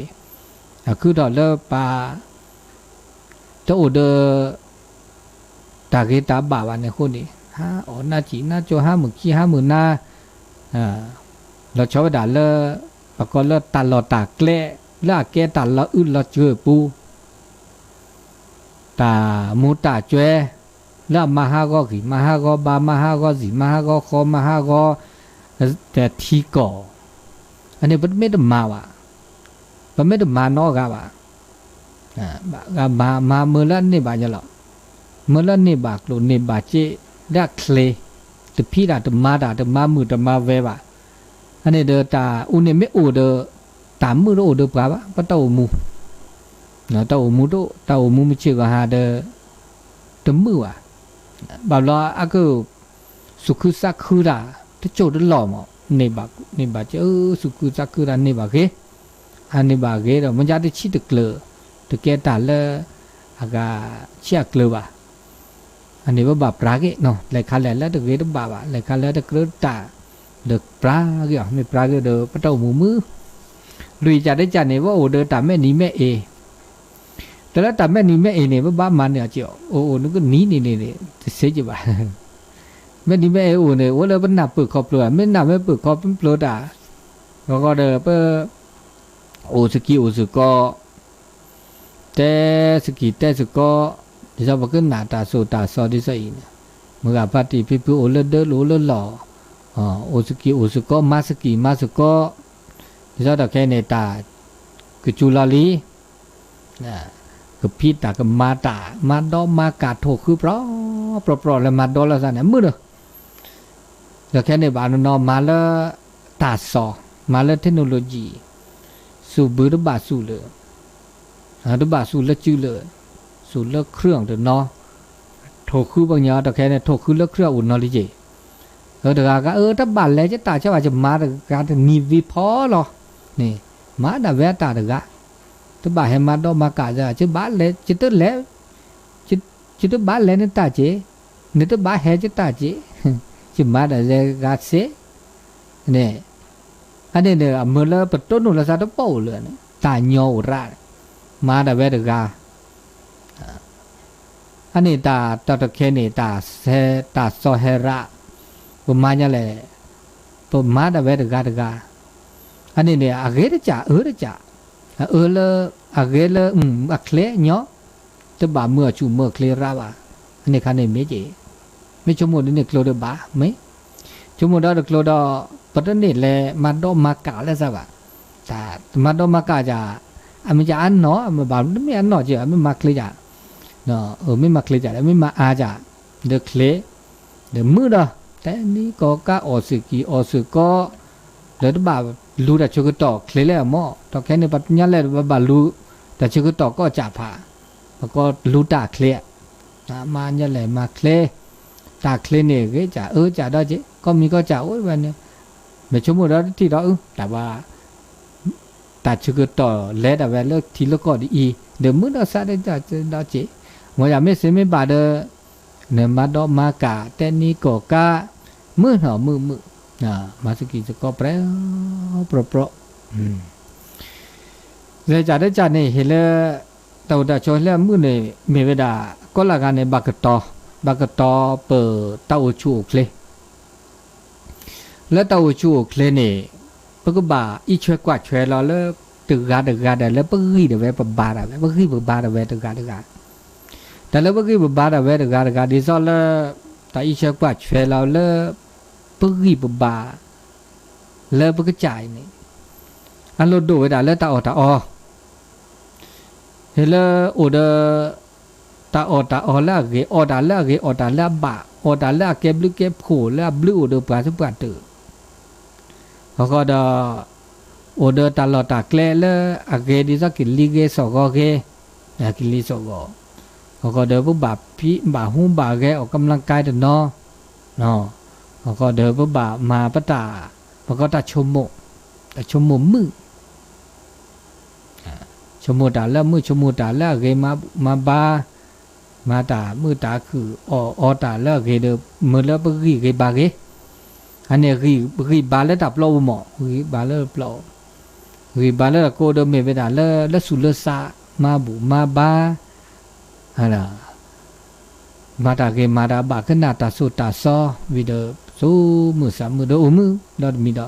အံၤ, အခုထီၣ်လၢပှၤ တအိၣ်ဒီး တၢ်ဂ့ၤတၢ်ဘၣ်ဘၣ်န့ၣ်အဃိန့ၣ် ဟးအီၣ်နၢ်စံာ်နၢ်ကၠိ ဟးမုၢ်ခံဟးမုၢ်နၤ, လီၤဆီဝဲဒၣ်လၢ ပကိးလၢတၢ်လီၢ်တၢ်ကျဲ လၢအကဲတၢ်လီၤအုၣ်လီၤစှၤအပူၤ တၢ်မူတၢ်ကွဲ လၢအမၤဟးဂီၤဂံၢ် မၤဟးဂီၤဘါ မၤဟးဂီၤစံာ် မၤဟးဂီၤဃီ မၤဟးဂီၤ ထံကီၢ်, အန့ၣ်ပမ့ၢ်တမၤဘၣ်, ပမ့ၢ်တမၤနီတဂၤဘၣ်, မၤမၤမၤမၢလၢအန့ၢ်ဘၣ်ယလီၤ, မၢလၢအန့ၢ်ဘၣ်ကျိၣ်န့ၢ်ဘၣ်စ့ လၢအချ့, တဖံးတၢ်တမၤတၢ် တမၤမုာ်တမၤဝဲဘၣ်. အန့ၣ်ဒီးတၢ်အူန့ၣ်မ့ၢ်အိၣ်ဒီး တၢ်မုာ်တအိၣ်ဒီးပှၤဘၣ် ပတၢ်အိၣ်မူ, တၢ်အိၣ်မူတအိၣ် တၢ်အိၣ်မူမုၢ်ဆ့ၣ်ဂီၤဟါဒီး တမုာ်ဘၣ်, ဘၣ်ဘျီအက သူၣ်ခုသးခုတၢ် တစိၢ်တလီၢ်မး, န့ၢ်ဘၣ်စ့ သူၣ်ခုသးခုတၢ်န့ၢ်ဘၣ်ဂ့ၤ, အန့ၢ်ဘၣ်ဂ့ၤဒီး မ့ၢ်ညါတဆံးတကျၢၤ, တကဲတၢ်လၢ အဂၤဆံးအကျၢၤဘၣ်. အန့ၣ်ပဘၣ်ပြးက့ၤနီၤ လဲၤခါလဲၣ်လၢတဂ့ၤတဘၣ်ဘၣ် လဲၤခါလၢတကြၢးတၢ် ဒီးပြးက့ၤအီၤ မ့ၢ်ပြးက့ၤဒီး ပတၢ်အိၣ်မူမုာ်, လွံၢ်ကၢ်တကၢ်န့ၣ် ပအိၣ်ဒီးတၢ်မဲာ်နံၤမဲာ်အ့ တၢ်လၢတၢ်မဲာ်နံၤမဲာ်အ့န့ၣ် ပဘၣ်မၤန့ၢ်အီၤက့ၤအီၤ အိၣ်အိၣ်နကနံၤန့ၣ်န့ၣ် တဆံးက့ၤဘၣ် မဲာ်နံၤမဲာ်အ့အိၣ်န့ၣ် အိၣ်လၢပနၢ်ပၢၢ်ခီဖျိ မ့ၢ်နၢ်မ့ၢ်ပၢၢ်ခီဖျိတၢ် ဂီၢ်ဂီၢ်ဒီး ပ အိၣ်စကံးအိၣ်စကီး တဲစကံးတဲစကီး ဒ်သိးပကနၣ်တၢ်စိၢ်တၢ်ကစီၣ်ဒ်သိးအံၤန့ၣ် မုၢ်ဂၤဖါတံၢ်ဖံဖုအိၣ်လၢဒၢအိၣ်လၢလီၢ် အိၣ်စကံးအိၣ်စကီး မၤစကံးမၤစကီး ဒ်သိးဒီးခဲအံၤန့ၣ် တၢ်ကစူၤလီၤလံ ကဖံးတၢ်ကမၤတၢ် မၤဒီမၤကၢ်ထိၣ်ဃုပြီ ပြီပြီလၢမၤဒီလီၤသးန့ၣ် မုာ်ဒီး ဒီးခဲန့ၣ်ဘၣ်နီၢ်နီၢ် မၤလၢတၢ်စီၣ် မၤလၢ technology စူၣ်ဘုတဘၣ်စူၣ်လၢာ် တဘၣ်စူၣ်လၢစုလၢာ် စူၣ်လၢ เครื่อง တနီၤ ထိၣ်ဃုပှၤကညီ ဒီးခဲန့ၣ် ထိၣ်ဃုလၢ เครื่อง အိၣ်နီၤလံက့ၤ တဂၤဂၤ အၢ တဘၣ်လဲၤကတၢ်ဆါဘၣ် ယမၤတဂၤတနံၤဝံၤဖီလီၤ န့ၣ် မၤဒၣ်ဝဲတၢ်တဂၤ တဘၣ်ဟဲမၤဒီမၤကၢ် ယဘၣ်လဲၤ ယတလဲၤ ယတဘၣ်လဲၤနတၢ်က့ၤ နတဘၣ်ဟဲယတၢ်က့ၤ ယမၤဒၣ်လဲၤဂၤစ့ န့ၣ် အန့ၣ်န့ၣ် အမုာ်လၢပတိၢ်နီၣ်လီၤသးတဘၣ်အိၣ်လၢာ်န့ၣ် တၢ်ညီအိၣ်ရၣ် မၤဒၣ်ဝဲတဂၤ အန့ၣ်တၢ်တီၢ်တခဲန့ၣ် တၢ်စီၤဟဲရၣ် ပမၤညါလဲၣ် ပမၤဒၣ်ဝဲတဂၤတဂၤ အန့ၣ်န့ၣ် အဂ့ၤတကၢ် အၢတကၢ် အအၢလၢ အဂ့ၤလၢ အချ့ညီ တဘၣ်မုာ်အဆူၣ်မုာ်ချ့ရၣ်ဘၣ် အန့ၣ်ခါန့ၣ်မ့ၢ်က့ၤ မ့ၢ်ဆိကမိၣ်ဒ်န့ၣ်ကျိဒီးဘၣ်, မ့ၢ်ဆိကမိၣ်ဒီးတကျိဒီး ပတန့ၢ်လဲၤမၤဒီးမၤကးလၢ်စၢ်ဘၣ်. တၢ်မၤဒီးမၤကးယၤ, အမ့ၢ်ယအါနီၤ မ့ၢ်ဘၣ် မ့ၢ်အနီၤက့ၤ မ့ၢ်မၤချ့ယၤ, မ့ၢ်မၤချ့ယၤဒီး မ့ၢ်မၤအါယၤ, ဒီးချ့, ဒီးမုာ်ဒီး တဲနံၣ်ကီၢ်ကၢ်အီၣ်စ့ၢ်ကီး အီၣ်စ့ၢ်ကီး ဒီးတဘၣ်လူၤတၢ်ဆၢကတီၢ်ချ့လၢအမ့ၢ် ဒီးခဲန့ၣ် ပညါလဲၣ် ပဘၣ်လူၤတၢ်ဆၢကတီၢ်ကီၢ်စၢ်ဖး, ပကီလူၤတၢ်ချ့, မၤညါလဲၣ်မၤချ့, တၢ်ချ့န့ၣ် ဂ့ၤစၢ်အၢစၢ်ဒီးက့ၤ ကီၢ်မံၤကီၢ်စၢ်အိၣ်ဝဲန့ၣ်, မ့ၢ်ဆိကမိၣ်ဒီးတထံၣ်ဒီးအု တၢ်ဘၣ် တၢ်ဆၢကတီၢ်လဲၤဒၣ်ဝဲလၢထံလၢကီၢ်ဒ်အံၤ ဒီးမုာ်ဒီးဆါဒီးက့ၤ, မ်ယမ့ၢ်စ့မ့ၢ်ဘၣ်ဒီး နမၤဒီးမၤကး တဲနံၣ်ကီၢ်ကၢ် မုာ်နီၤမုာ်မုာ်, မၤသကိးသကိးပြဲၤ ပြဲၤပြဲၤ, စဲးကးတကးန့ၣ် ဟ့ၣ်လၢ တၢ်အိၣ်တၢ်ဆိးလၢအမုာ်န့ၣ် မ့ၢ်ဝဲဒၣ် ကီၢ်လၢဂၤန့ၣ် ဘၣ်ကတီၤ, ဘၣ်ကတီၤပတၢ်အိၣ်ဆူၣ်အိၣ်ချ့ လၢတၢ်အိၣ်ဆူၣ်အိၣ်ချ့န့ၣ် ပကဘၣ်အံးဆွဲကွၢ်ဆွဲလီၤလၢ တဂၤတဂၤဒီးလၢပဂံၢ်ဒၣ်ဝဲ ပဘါဒၣ်ဝဲ ပဂံၢ်ပဘါဒၣ်ဝဲတဂၤတဂၤ, တၢ်လၢပဂံၢ်ပဘါဒၣ်ဝဲတဂၤတဂၤ ဒ်သိးလၢ တၢ်အံးဆွဲကွၢ်ဆွဲလီၤလၢ ပဂံၢ်ပဘါ လၢပကစၢ်အံၤန့ၣ် အလိၣ်ဒိၣ်ဝဲဒၣ်လၢတၢ်အီၣ်တၢ်အီ ဟ့ၣ်လၢအိၣ်ဒီး တၢ်အီၣ်တၢ်အီလၢအဂ့ၤ အီၣ်တၢ်လၢအဂ့ၤ အီၣ်တၢ်လၢအဘၣ် အီၣ်တၢ်လၢအကဲဘျုးကဲဖှိၣ် လၢအဘျုးအိၣ်ဒီးပှၤသပှၢ်တၢၢ်, အဃိဒီး အိၣ်ဒီးတၢ်လီၢ်တၢ်ကျဲလၢအဂ့ၤ ဒ်သိးကလံၤဂ့ၤ စီၣ်ဂီၤဂ့ၤ, ကလံၤစီၣ်ဂီၤ, အဃိဒီးပဘၣ်ဖံးဘၣ်ဟူဘၣ်ဂဲၤ အီၣ်ကမျၢကါတနီၤ အဃိဒီးပဘၣ်မၤပတၢ် ပကီတၢ်ဆိကမိၣ်, တၢ်ဆိကမိၣ်မုာ် ဆိကမိၣ်တၢ်လၢမုာ် ဆိကမိၣ်တၢ်လၢအဂ့ၤ မၤဘူၣ်မၤဘါ, မၤတၢ်မုာ်တၢ်ခုၣ် အီၣ်အီတၢ်လၢအဂ့ၤဒီး မ့ၢ်လၢပဂံၢ်ဂ့ၤဘါဂ့ၤ, အန့ၣ် ဂံၢ်ဘါလၢတၢ်ပျီပူၤမး ဂံၢ်ဘါလၢပျီ, ဂံၢ်ဘါလၢတၢ်ကိးဒီးမ့ၢ်ဝဲဒၣ်လၢ လၢသူၣ်လၢသး မၤဘူၣ်မၤဘါ မၤတၢ်ဂ့ၤမၤတၢ်ဘၣ်ကနၣ်တၢ်သိၣ်တၢ်သီ ဝံၤဒီး သူၣ်မုာ်သးမုာ်ဒီးအိၣ်မုာ်ဒီးတမံၤဒီး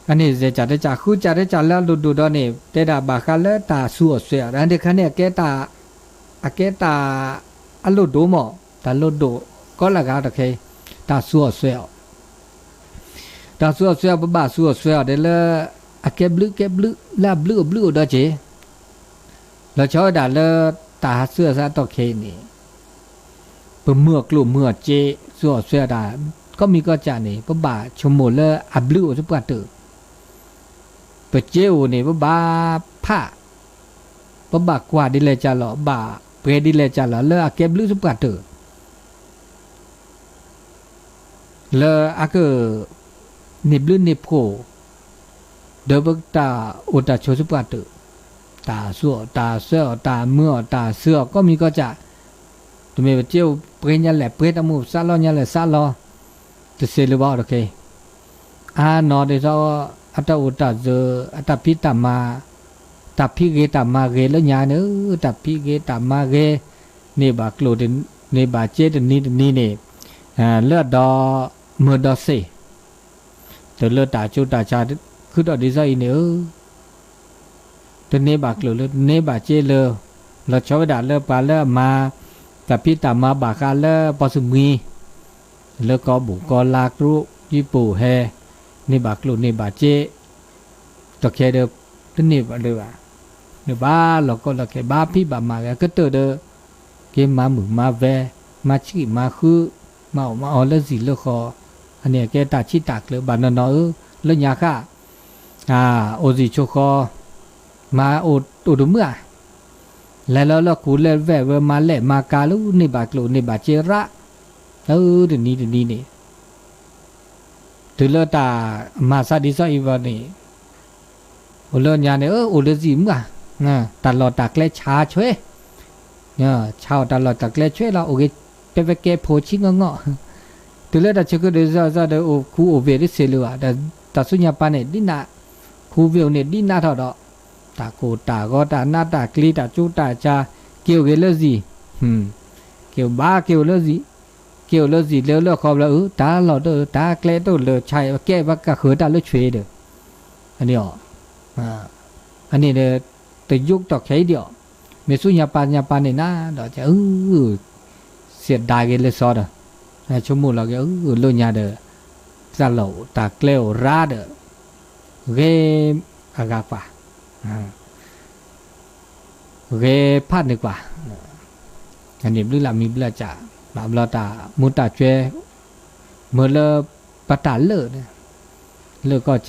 အန့ၣ်စဲးကးတကး ဃုကးတကးလၢအလိၣ်ဒိၣ်ဒီးန့ၣ် တဲဒၣ်ဘၣ်ဃးလၢတၢ်သူအီၣ်စွဲအီၤ တခါန့ၣ် အကဲတၢ် အကဲတၢ်အလိၣ်ဒိၣ်မး တၢ်လိၣ်ဒိၣ်ကီလၢဂၤတခဲ တၢ်သူအီၣ်စွဲအီၤ တၢ်သူအီၣ်စွဲအီၤ ပဘၣ်သူအီၣ်စွဲအီၤဒီးလၢ အကဲဘျုးကဲဘျုး လၢအဘျုးအိၣ်ဘျုးအိၣ်ဒီးက့ၤ လီၤဆီဝဲဒၣ်လၢ တၢ်ဟးဆူအသးတီၢ်ခဲအံၤန့ၣ် ပမုာ်အီၣ်ကျိၣ်မုာ်အီၣ်စ့ သူအီၣ်စွဲအီၤတၢ် ကီၢ်မံၤကီၢ်စဲၣ်န့ၣ် ပဘၣ်ဆိကမိၣ်လၢအဘျုးအိၣ်သပှၢ်တၢၢ် ပစ့အိၣ်န့ၣ် ပဘၣ်ဖး ပဘၣ်ကွၢ်ဒ်လဲၣ်ကၢ်လီၤ ဘၣ်ပှဲၤဒ်လဲၣ်ကၢ်လီၤ လၢအကဲဘျုးသပှၢ်တၢၢ် လၢအက န့ၢ်ဘျုးန့ၢ်ဖှိၣ် ဒီးပတၢ်အိၣ်တၢ်ဆိးသပှၢ်တၢၢ် တၢ်သူအီၣ်တၢ်စွဲအီၣ် တၢ်မုာ်အီၣ်တၢ်ဆှၢအီၣ် ကီၢ်မံၤကီၢ်စဲၣ် တမ့ၢ်ပစ့အိၣ်ပှဲၤညါလဲၣ် ပှဲၤတၢ်မူ စးလီညါလဲၣ် စးလီ တစ့လၢၤဘၣ်အီၤတခဲ အါနီၢ်ဒ်သိး အတၢ်အိၣ်တၢ်စၢၤ အတၢ်ဖံးတၢ်မၤ တၢ်ဖံးဂ့ၤတၢ်မၤဂ့ၤလၢညါန့ၣ် တၢ်ဖံးဂ့ၤတၢ်မၤဂ့ၤ န့ၢ်ဘၣ်ကျိၣ် န့ၢ်ဘၣ်စ့တနံၤတနံၤန့ၣ် လၢအဒီမၢဒီစ့ၢ် တုၤလၢတၢ်ကၠိတၢ်ဆါ ခုထီၣ်ဒ်သိးအံၤန့ၣ်ဧၢ တန့ၢ်ဘၣ်ကျိၣ်လၢ တန့ၢ်ဘၣ်စ့လၢ လီၤဆီဝဲဒၣ်လၢပှၤလၢအမၤ တၢ်ဖံးတၢ်မၤဘၣ်ဃးလၢပီၢ်သူၣ်မှံ လၢကီၢ်ဘူၣ်ကီၢ်လါ တရူး ယံပူၤဟဲ န့ၢ်ဘၣ်ကျိၣ်န့ၢ်ဘၣ်စ့ တခဲဒီး တန့ၢ်ဘၣ်လၢၤဘၣ် န့ၣ်ဘၣ်လီၤကီလီၤခဲ ဘၣ်ဖံးဘၣ်မၤဂ့ၤ ကတၢၢ်ဒီး က့ၤမၤမုာ်မၤဝဲ မၤဆံးမၤဃု မၤအီၣ်မၤအီလၢစံာ်လၢဃီ အန့ၣ်ကဲတၢ်ဆံးတၢ်ကျၢၤဘၣ်နီၢ်နီၢ်ဧၢ လၢညါဃၣ် အိၣ်စံာ်ဆိဃီ မၤအိၣ်တမုာ်ဧါ လဲၤလၢလၢခူလဲၤဝဲၢ်ဝဲမၤလဲၣ်မၤကၤလၢ န့ၢ်ဘၣ်ကျိၣ်န့ၢ်ဘၣ်စ့ရၣ် လၢတနံၤတနံၤန့ၣ် တုၤလၢတၢ်မၤသးဒ်သိးအံၤဘၣ်န့ၣ် အိၣ်လၢညါန့ၣ် အိၣ်လၢစံာ်မုာ်ဧါ တၢ်လီၢ်တၢ်ကျဲဆါဆွဲ ဆါအီၣ်တၢ်လီၢ်တၢ်ကျဲဆွဲလီၤ အိၣ်ဂ့ၤ ပဲပဲကဲဖိဆံးငီၢ်ငီၢ် တုၤလၢတၢ်ဆၢကတီၢ်ဒ်သိးဒီး အိၣ်ခူအိၣ်ဝ့ၢ်တစ့လၢၤဘၣ် တၢ်ဆူညါပၢ်န့ၣ် ဒ်နး ခူဝ့ၢ်အိၣ်န့ၣ် ဒ်နးထီၣ်ဒီး တၢ်ကိၢ်တၢ်ဂီၤ တၢ်နးတၢ်ကျံၤ တၢ်ကၠိတၢ်ဆါ က့ၤအိၣ်ဂ့ၤလၢစံာ် က့ၤအိၣ်ဘၣ်က့ၤအိၣ်လၢစံာ် က့ၤအိၣ်လၢစံာ်လၢလၢခီဖျိ တၢ်လီၢ်တၢ် တၢ်ကျဲတအိၣ်လၢၤ ဆါကဲဘၣ်ကဃၢၤတၢ်လၢဆွ့ဒီး အန့ၣ်ဒီး တယိးတီၢ်ခဲအံၤဒီး မ့ၢ်ဆူညါပၢ်ညါပၢ်န့ၣ်နၤဒီး စံးဒၣ်ဂ့ၤလၢစီဒီး ဆိကမိၣ်လီၤက့ၤ အၢ လၢညါဒီး တၢ်လီၢ်တၢ်ကျဲအိၣ်ရါဒီး ဂ့ၤအဂၤကွၢ် ဂ့ၤဖးန့ၢ်ကွၢ်, န့ၣ်ဘျုးလၢမံဘျုးလၢကၢ်, ဘၣ်ဘျီတၢ်မူတၢ်ကွဲ မ့ၢ်လၢပတၢ်လၢာ်န့ၣ် လၢကီၢ်ကၢ်,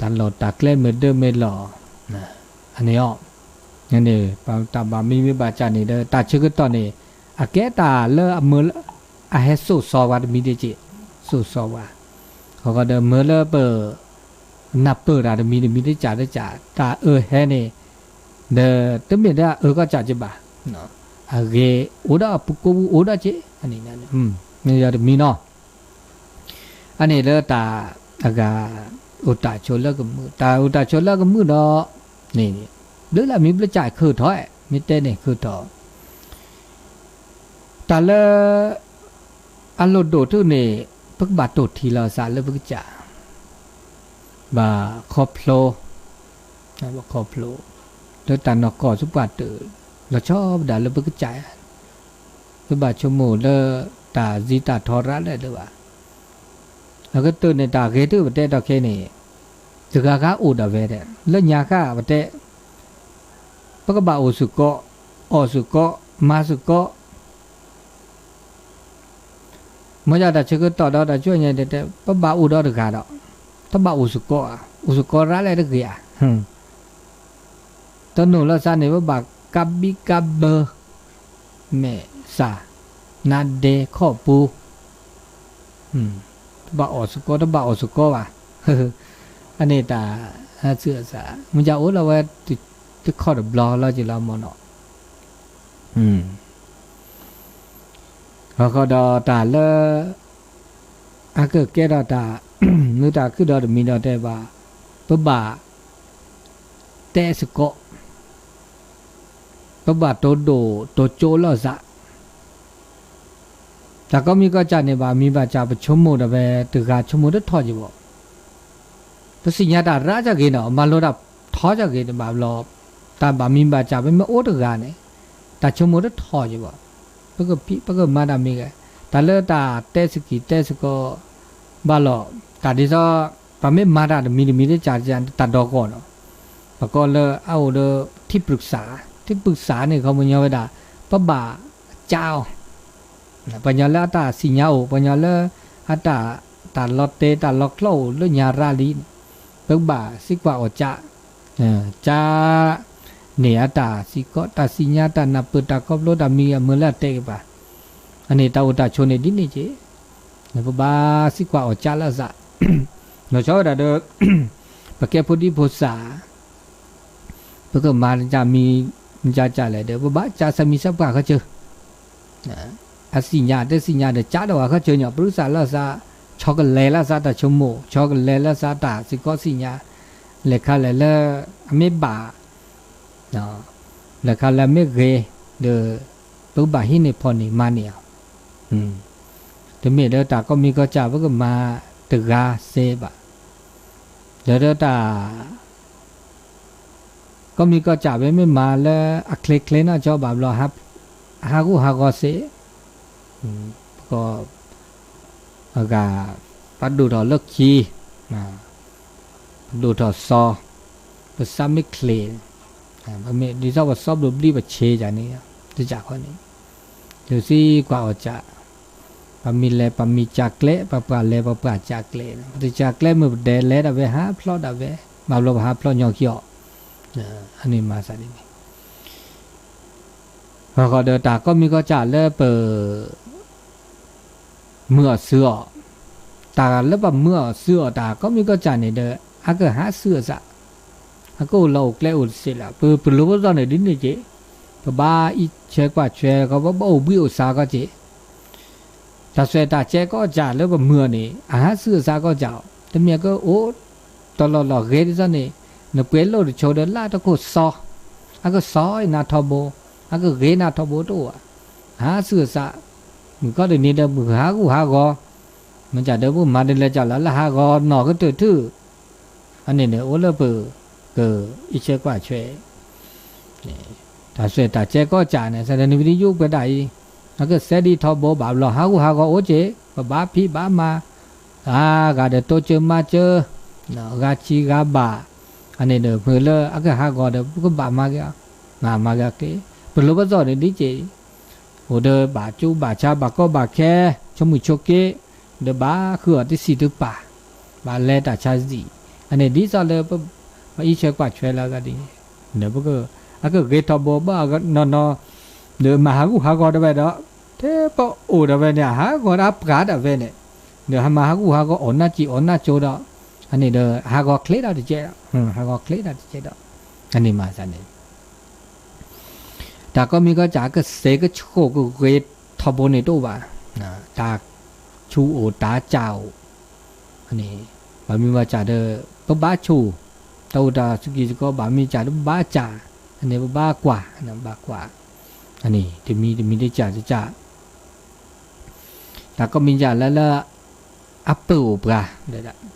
တၢ်လီၢ်တၢ်ကျဲမ့ၢ်ဒၢမ့ၢ်လီၢ်, အန့ၣ်အီၤ, န့ၣ် တၢ်ဘၣ်မံမ့ၢ်ဘၣ်ကၢ်န့ၣ်ဒီး တၢ်ဆၢကတီၢ်န့ၣ် အကဲတၢ်လၢအမ့ၢ်လၢ အဟဲစိာ်စီဝဲတမံၤဒ်က့ၤ, စိာ်စီဝဲ, ဃီဃီဒီးမ့ၢ်လၢပ နၢ်ပၢၢ်တၢ်တမံၤတမံၤတကးတကး တၢ်အၢဟဲန့ၣ် ဒီးတမ့ၢ်ဒၣ်အၢကီၢ်ကၢ်က့ၤဘၣ်, အဂ့ၤအိၣ်ဒီးအပူၤကိးပူၤအိၣ်ဒီးက့ၤ, မ့ၢ်ယၤတမံၤနီၤ, အန့ၣ်လၢတၢ်အဂၤ အိၣ်တၢ်ဆိးလၢကမုာ်, တၢ်အိၣ်တၢ်ဆိးလၢကမုာ်ဒီး န့ၣ် ဘျုးလၢမံဘျုးကၢ်ခုၣ်ထီၣ်, မ့ၢ်တဲန့ၣ်ခုၣ်ထီၣ် တၢ်လၢ အလိၣ်ဒိၣ်ထူၣ်န့ၣ် ပကဘၣ်တိၢ်ထံလီၤသးလၢပကစၢ်, ဘၣ်ခီဖျိ, ဘၣ်ခီဖျိ, လၢတၢ်နီၢ်ကီၢ်ဆူပှၢ်တၢၢ်, လီၤဆီဒၣ်လၢပကစၢ်, ပဘၣ်ဆိကမိၣ်လၢ တၢ်စံးတၢ်ထီရၣ်လၢဒၣ်ဘၣ်, အကတၢၢ်န့ၣ် တၢ်ဂ့ၤထူၣ်ပတဲဒီးခဲအံၤန့ၣ်, တဂၤဂၤအိၣ်ဒၣ်ဝဲဒၣ် လၢညါဃၣ်ပတဲ ပကဘၣ်အိၣ်စ့ၢ်ကီး, အီၣ်စ့ၢ်ကီး, မၤစ့ၢ်ကီး, မ့ၢ်ဒၣ်တၢ်ဆၢကတီၢ်ဒီးတၢ်ဆိကမိၣ်ညါတဲ ပဘၣ်အိၣ်ဒီးတဂၤဒီး, တဘၣ်အိၣ်စ့ၢ်ကီးဧါ, အိၣ်စ့ၢ်ကီးရၣ်လၢတဂ့ၤဧါ, တနီၤလၢသးန့ၣ် ပဘၣ်ကးဘံကးဘၢ, မဲာ်ဆှး, နါဒဲခီၣ်ပူၤ, တဘၣ်အီၣ်စ့ၢ်ကီး တဘၣ်အီၣ်စ့ၢ်ကီးဘၣ်, အန့ၣ်တၢ် ဟးဆူၣ်အသး မ့ၢ်ယအိၣ်လီၤဝဲ တခီတဘျီလီၤက့ၤလီၤမ့ၢ်နီၤ, ဃီဃီဒီးတၢ်လၢ အကကဲထီၣ်တၢ် မ့ၢ်တၢ်ခုၣ်ဒီးတမံၤဒီးတဲဘၣ်, ပဘၣ် တဲစ့ၢ်ကီး, ပဘၣ်တိၢ်ဒိၣ်တိၢ်ကၠိလီၤသး, တၢ်ကိးမံၤကိးကၢ်န့ၣ် ဘၣ်မံၤဘၣ်ကၢ် ပဆိကမိၣ်ဒီးဝဲ တဂၤဆိကမိၣ်တထီၣ်က့ၤဘၣ်, ပသ့ၣ်ညါတၢ်ရၣ်ကၢ်ဂ့ၤနီၤ မၤလိတၢ်ထီကၢ်ဂ့ၤန့ၣ်ဘၣ်ဘျီ, တၢ်ဘၣ်မံၤဘၣ်ကၢ် ပမ့ၢ်အိၣ်တဂၤန့ၣ် တၢ်ဆိကမိၣ်တထီၣ်က့ၤဘၣ်, ပကဖံး ပကမၤတၢ်မ့ၢ်ဂ့ၤ, တၢ်လၢတၢ်တဲစ့ၢ်ကီးတဲစ့ၢ်ကီး ဘၣ်လီၤ, တၢ်ဒ်သိး ပမ့ၢ်မၤတၢ်တမံၤတမံၤတကး တၢ်ဒီကီၢ်နီၤ, ပကိးလၢအအိၣ်ဒီး ထံပြူၢ်စၢ်, ထံပြူၢ်စၢ်န့ၣ် ခီပညီဝဲဒၣ် ပဘၣ်ကၢအီၤ, ပှၤညီလၢအတၢ်သ့ၣ်ညါအိၣ် ပှၤညီလၢ အတၢ် တၢ်လီၤတဲာ်တၢ်လီၤကျီအိၣ်လၢညါရၣ်လံန့ၣ်, ပကဘၣ်သံကွၢ်အီၤကၢ, ကၢ န့ၣ်အတၢ်စ့ၢ်ကီး တၢ်သ့ၣ်ညါ တၢ်နၢ်ပၢၢ် တၢ်ခီဖျိ တၢ်မံၤအမုာ်လၢအတဲက့ၤပှၤ, အန့ၣ်တၢ်အိၣ်တၢ်ဆိးန့ၣ်ဒ်န့ၣ်က့ၤ, ပဘၣ်သံကွၢ်အီၤကၢလၢအသး, လီၤဆီဝဲဒၣ်ဒီး ပကဲဖိဒံဖိသၣ် ပကမၤတၢ်မံၤမံၤကၢ်ကၢ်လဲၣ်ဒီး ပဘၣ်ကၢဆၢမံၤဆၢပှၢ်ခီဆၢ, အသ့ၣ်ညါတသ့ၣ်ညါဒီး ကၢဒီးဝဲခီဆၢညီ ပရူသၣ်လၢအသး, ဆီကလဲၤလၢအသးတၢ်ဆိကမိၣ်, ဆီကလဲၤလၢအသးတၢ်စ့ၢ်ကီးသ့ၣ်ညါ, လဲၤခါလဲၤလၢအမ့ၢ်ဘၣ် လဲၤခါလၢအမ့ၢ်ဂ့ၤ, ဒီး ပကဘၣ်ဟံးန့ၢ်ဖီၣ်န့ၢ်မၤန့ၢ်အီၤ, တမ့ၢ်လၢတၢ်ကိးမံၤကိးကၢ် ပကမၤတဂၤစ့ဘၣ်, ဒီးတၢ် ကိးမံၤကိးကၢ် ပမ့ၢ်မၤလၢအချ့ချ့နီၢ်ကၠီဘၣ်ဘျီ ဟးဂူာ်ဟးဂီၤစ့, ပက အဂၤ ပဒိၣ်ထီၣ်လၢခံ, ပဒိၣ်ထီၣ်စီၤ, ပသးမ့ၢ်ချ့, ပမ့ၢ်ဒ်သိးပစီဘျိးဘျံးပဆ့းယၤန့ၣ်, တကးဃီန့ၣ်, ယသံကွၢ်အီၤကၢ်, ပမ့ၢ်လဲၤပမ့ၢ်ကၢ်ကျဲ, ပပှၤလဲၤပပှၤကၢ်ကျဲ, ပတကၢ်ကျဲမ့ၢ်ပဒဲးလဲၤဒၣ်ဝဲဟးဖျိးဒၣ်ဝဲ, ဘၣ်ဘျီပဟးဖျိးညီခံအီၤ, အန့ၣ်မၤသးဒ်န့ၣ် ဃီဃီဒီးတၢ်ကိးမံၤကိးကၢ်လၢပ မုာ်အီၤစုအီၤ, တၢ်လၢပမုာ်အီၤစုအီၤတၢ်ကိးမံၤကိးကၢ်န့ၣ်ဒီး အကဟးစုအသး, အကအိၣ်လီၤအိၣ်ကျဲအိၣ်တသ့လၢၤ, ပပလူၤဖိသီၣ်န့ၣ်ဒ်န့ၣ်က့ၤ, ပဘၣ်အံးဆၢကွၢ်ဆၢ ပဘၣ်အိၣ်ဘှံးအိၣ်သါကီက့ၤ တၢ်စွဲတၢ်ကဲကိးကၢ်လၢပမုာ်အီၤန့ၣ် အဟးစုအသးကိးကၢ်အီၤ, တမ့ၢ်ကအိၣ်တလီၢ်လီၢ်ဂ့ၤဒ်သိးန့ၣ်, နပှဲၤလိၣ်တဆိဒီးလၢတခိၣ်စီ, အကစီနၤထီဘိ, အကဂ့ၤနၤထီဘိတအိၣ်ဧါ, ဟးစုအသး, မုၢ်ကီၢ်တနံၤဒီးမုၢ်ဟးဂူာ်ဟးဂီၤ, မ့ၢ်ကၢ်ဒီးပမၤဒ်လဲၣ်ကၢ်လီၤလၢဟးဂီၤနီၢ်ကတၢၢ်ထူၣ်, အန့ၣ်န့ၣ်အိၣ်လၢပကအံးဆၢကွၢ်ဆၢ တၢ်စွဲတၢ်ကဲကိးကၢ်န့ၣ် စးထီၣ်န့ၣ်ပတယိပှဲၤဒၣ်အံၤ, အကစဲးဒ်ထီဘိဘၣ်ဘျီ ဟးဂူာ်ဟးဂီၤအိၣ်က့ၤ ပဘၣ်ဖံးဘၣ်မၤ အဂၤဒီးတိစၢၤမၤစၢၤ ဂၤဆံးဂၤဘၣ် အန့ၣ်ဒီးမ့ၢ်လၢအကဟးဂီၤဒီး ပကဘၣ်မၤက့ၤအီၤ မၤမၤက့ၤအီၤက့ၤ ပလိၤပသီၣ်န့ၣ်ဒ်က့ၤ အိၣ်ဒီးဘၣ်ကၠူဘၣ်ဆါဘၣ်ကီဘၣ်ခဲ ဆိမိၣ်ဆိက့ ဒီးဘၣ်ဃုအီၤတစံးတပၤ ဘၣ်လဲၤတၢ်ဆါစံး အန့ၣ်ဒ်သိးလၢ ပအံးဆၢကွၢ်ဆှဲလၢအဂၤဒ်န့ၣ် ဒီးပက အကဂ့ၤထီဘိဘၣ်နီၢ်နီၢ် ဒီးမၤဟးဂူာ်ဟးဂီၤတဝဲဒီး ထဲပအိၣ်တဝဲန့ၣ် ဟးဂီၤတၢ်ပှၤတဝဲန့ၣ် ဒီးဟးမၤဟးဂူာ်ဟးဂီၤအီၣ်နၢ်စံာ်အီၣ်နၢ်ကၠိဒီး အန့ၣ်ဒီး ဟးဂီၤချ့ဒီးတကဲးဒီး ဟးဂီၤချ့ဒီးတကဲးဒီး အန့ၣ်မၤသးန့ၣ် တၢ်ကိးမံၤကီးစ့ၢ် ကစဲးကဆိၣ်ကဂ့ၤထီဘိန့ၣ်တအိၣ်ဘၣ်. တၢ်ဆူၣ်အိၣ်တၢ်စၢ်အိၣ် န့ၣ် ဘၣ်မံၤဘၣ်စၢ်ဒီး ပဘၣ်ဆိၣ် တၢ်အိၣ်တၢ်စူၢ်က့ၤစူၢ်ကီး ဘၣ်မံၤစၢ်ဒီးပဘၣ်စၢ် အန့ၣ်ပဘၣ်ကွၢ် ဘၣ်ကွၢ် အန့ၣ် တမံၤတမံၤတစၢ်တစၢ် တၢ်ကိးမံၤစ့ၢ်လၢလၢ အပၢၢ်အိၣ်ပှၤ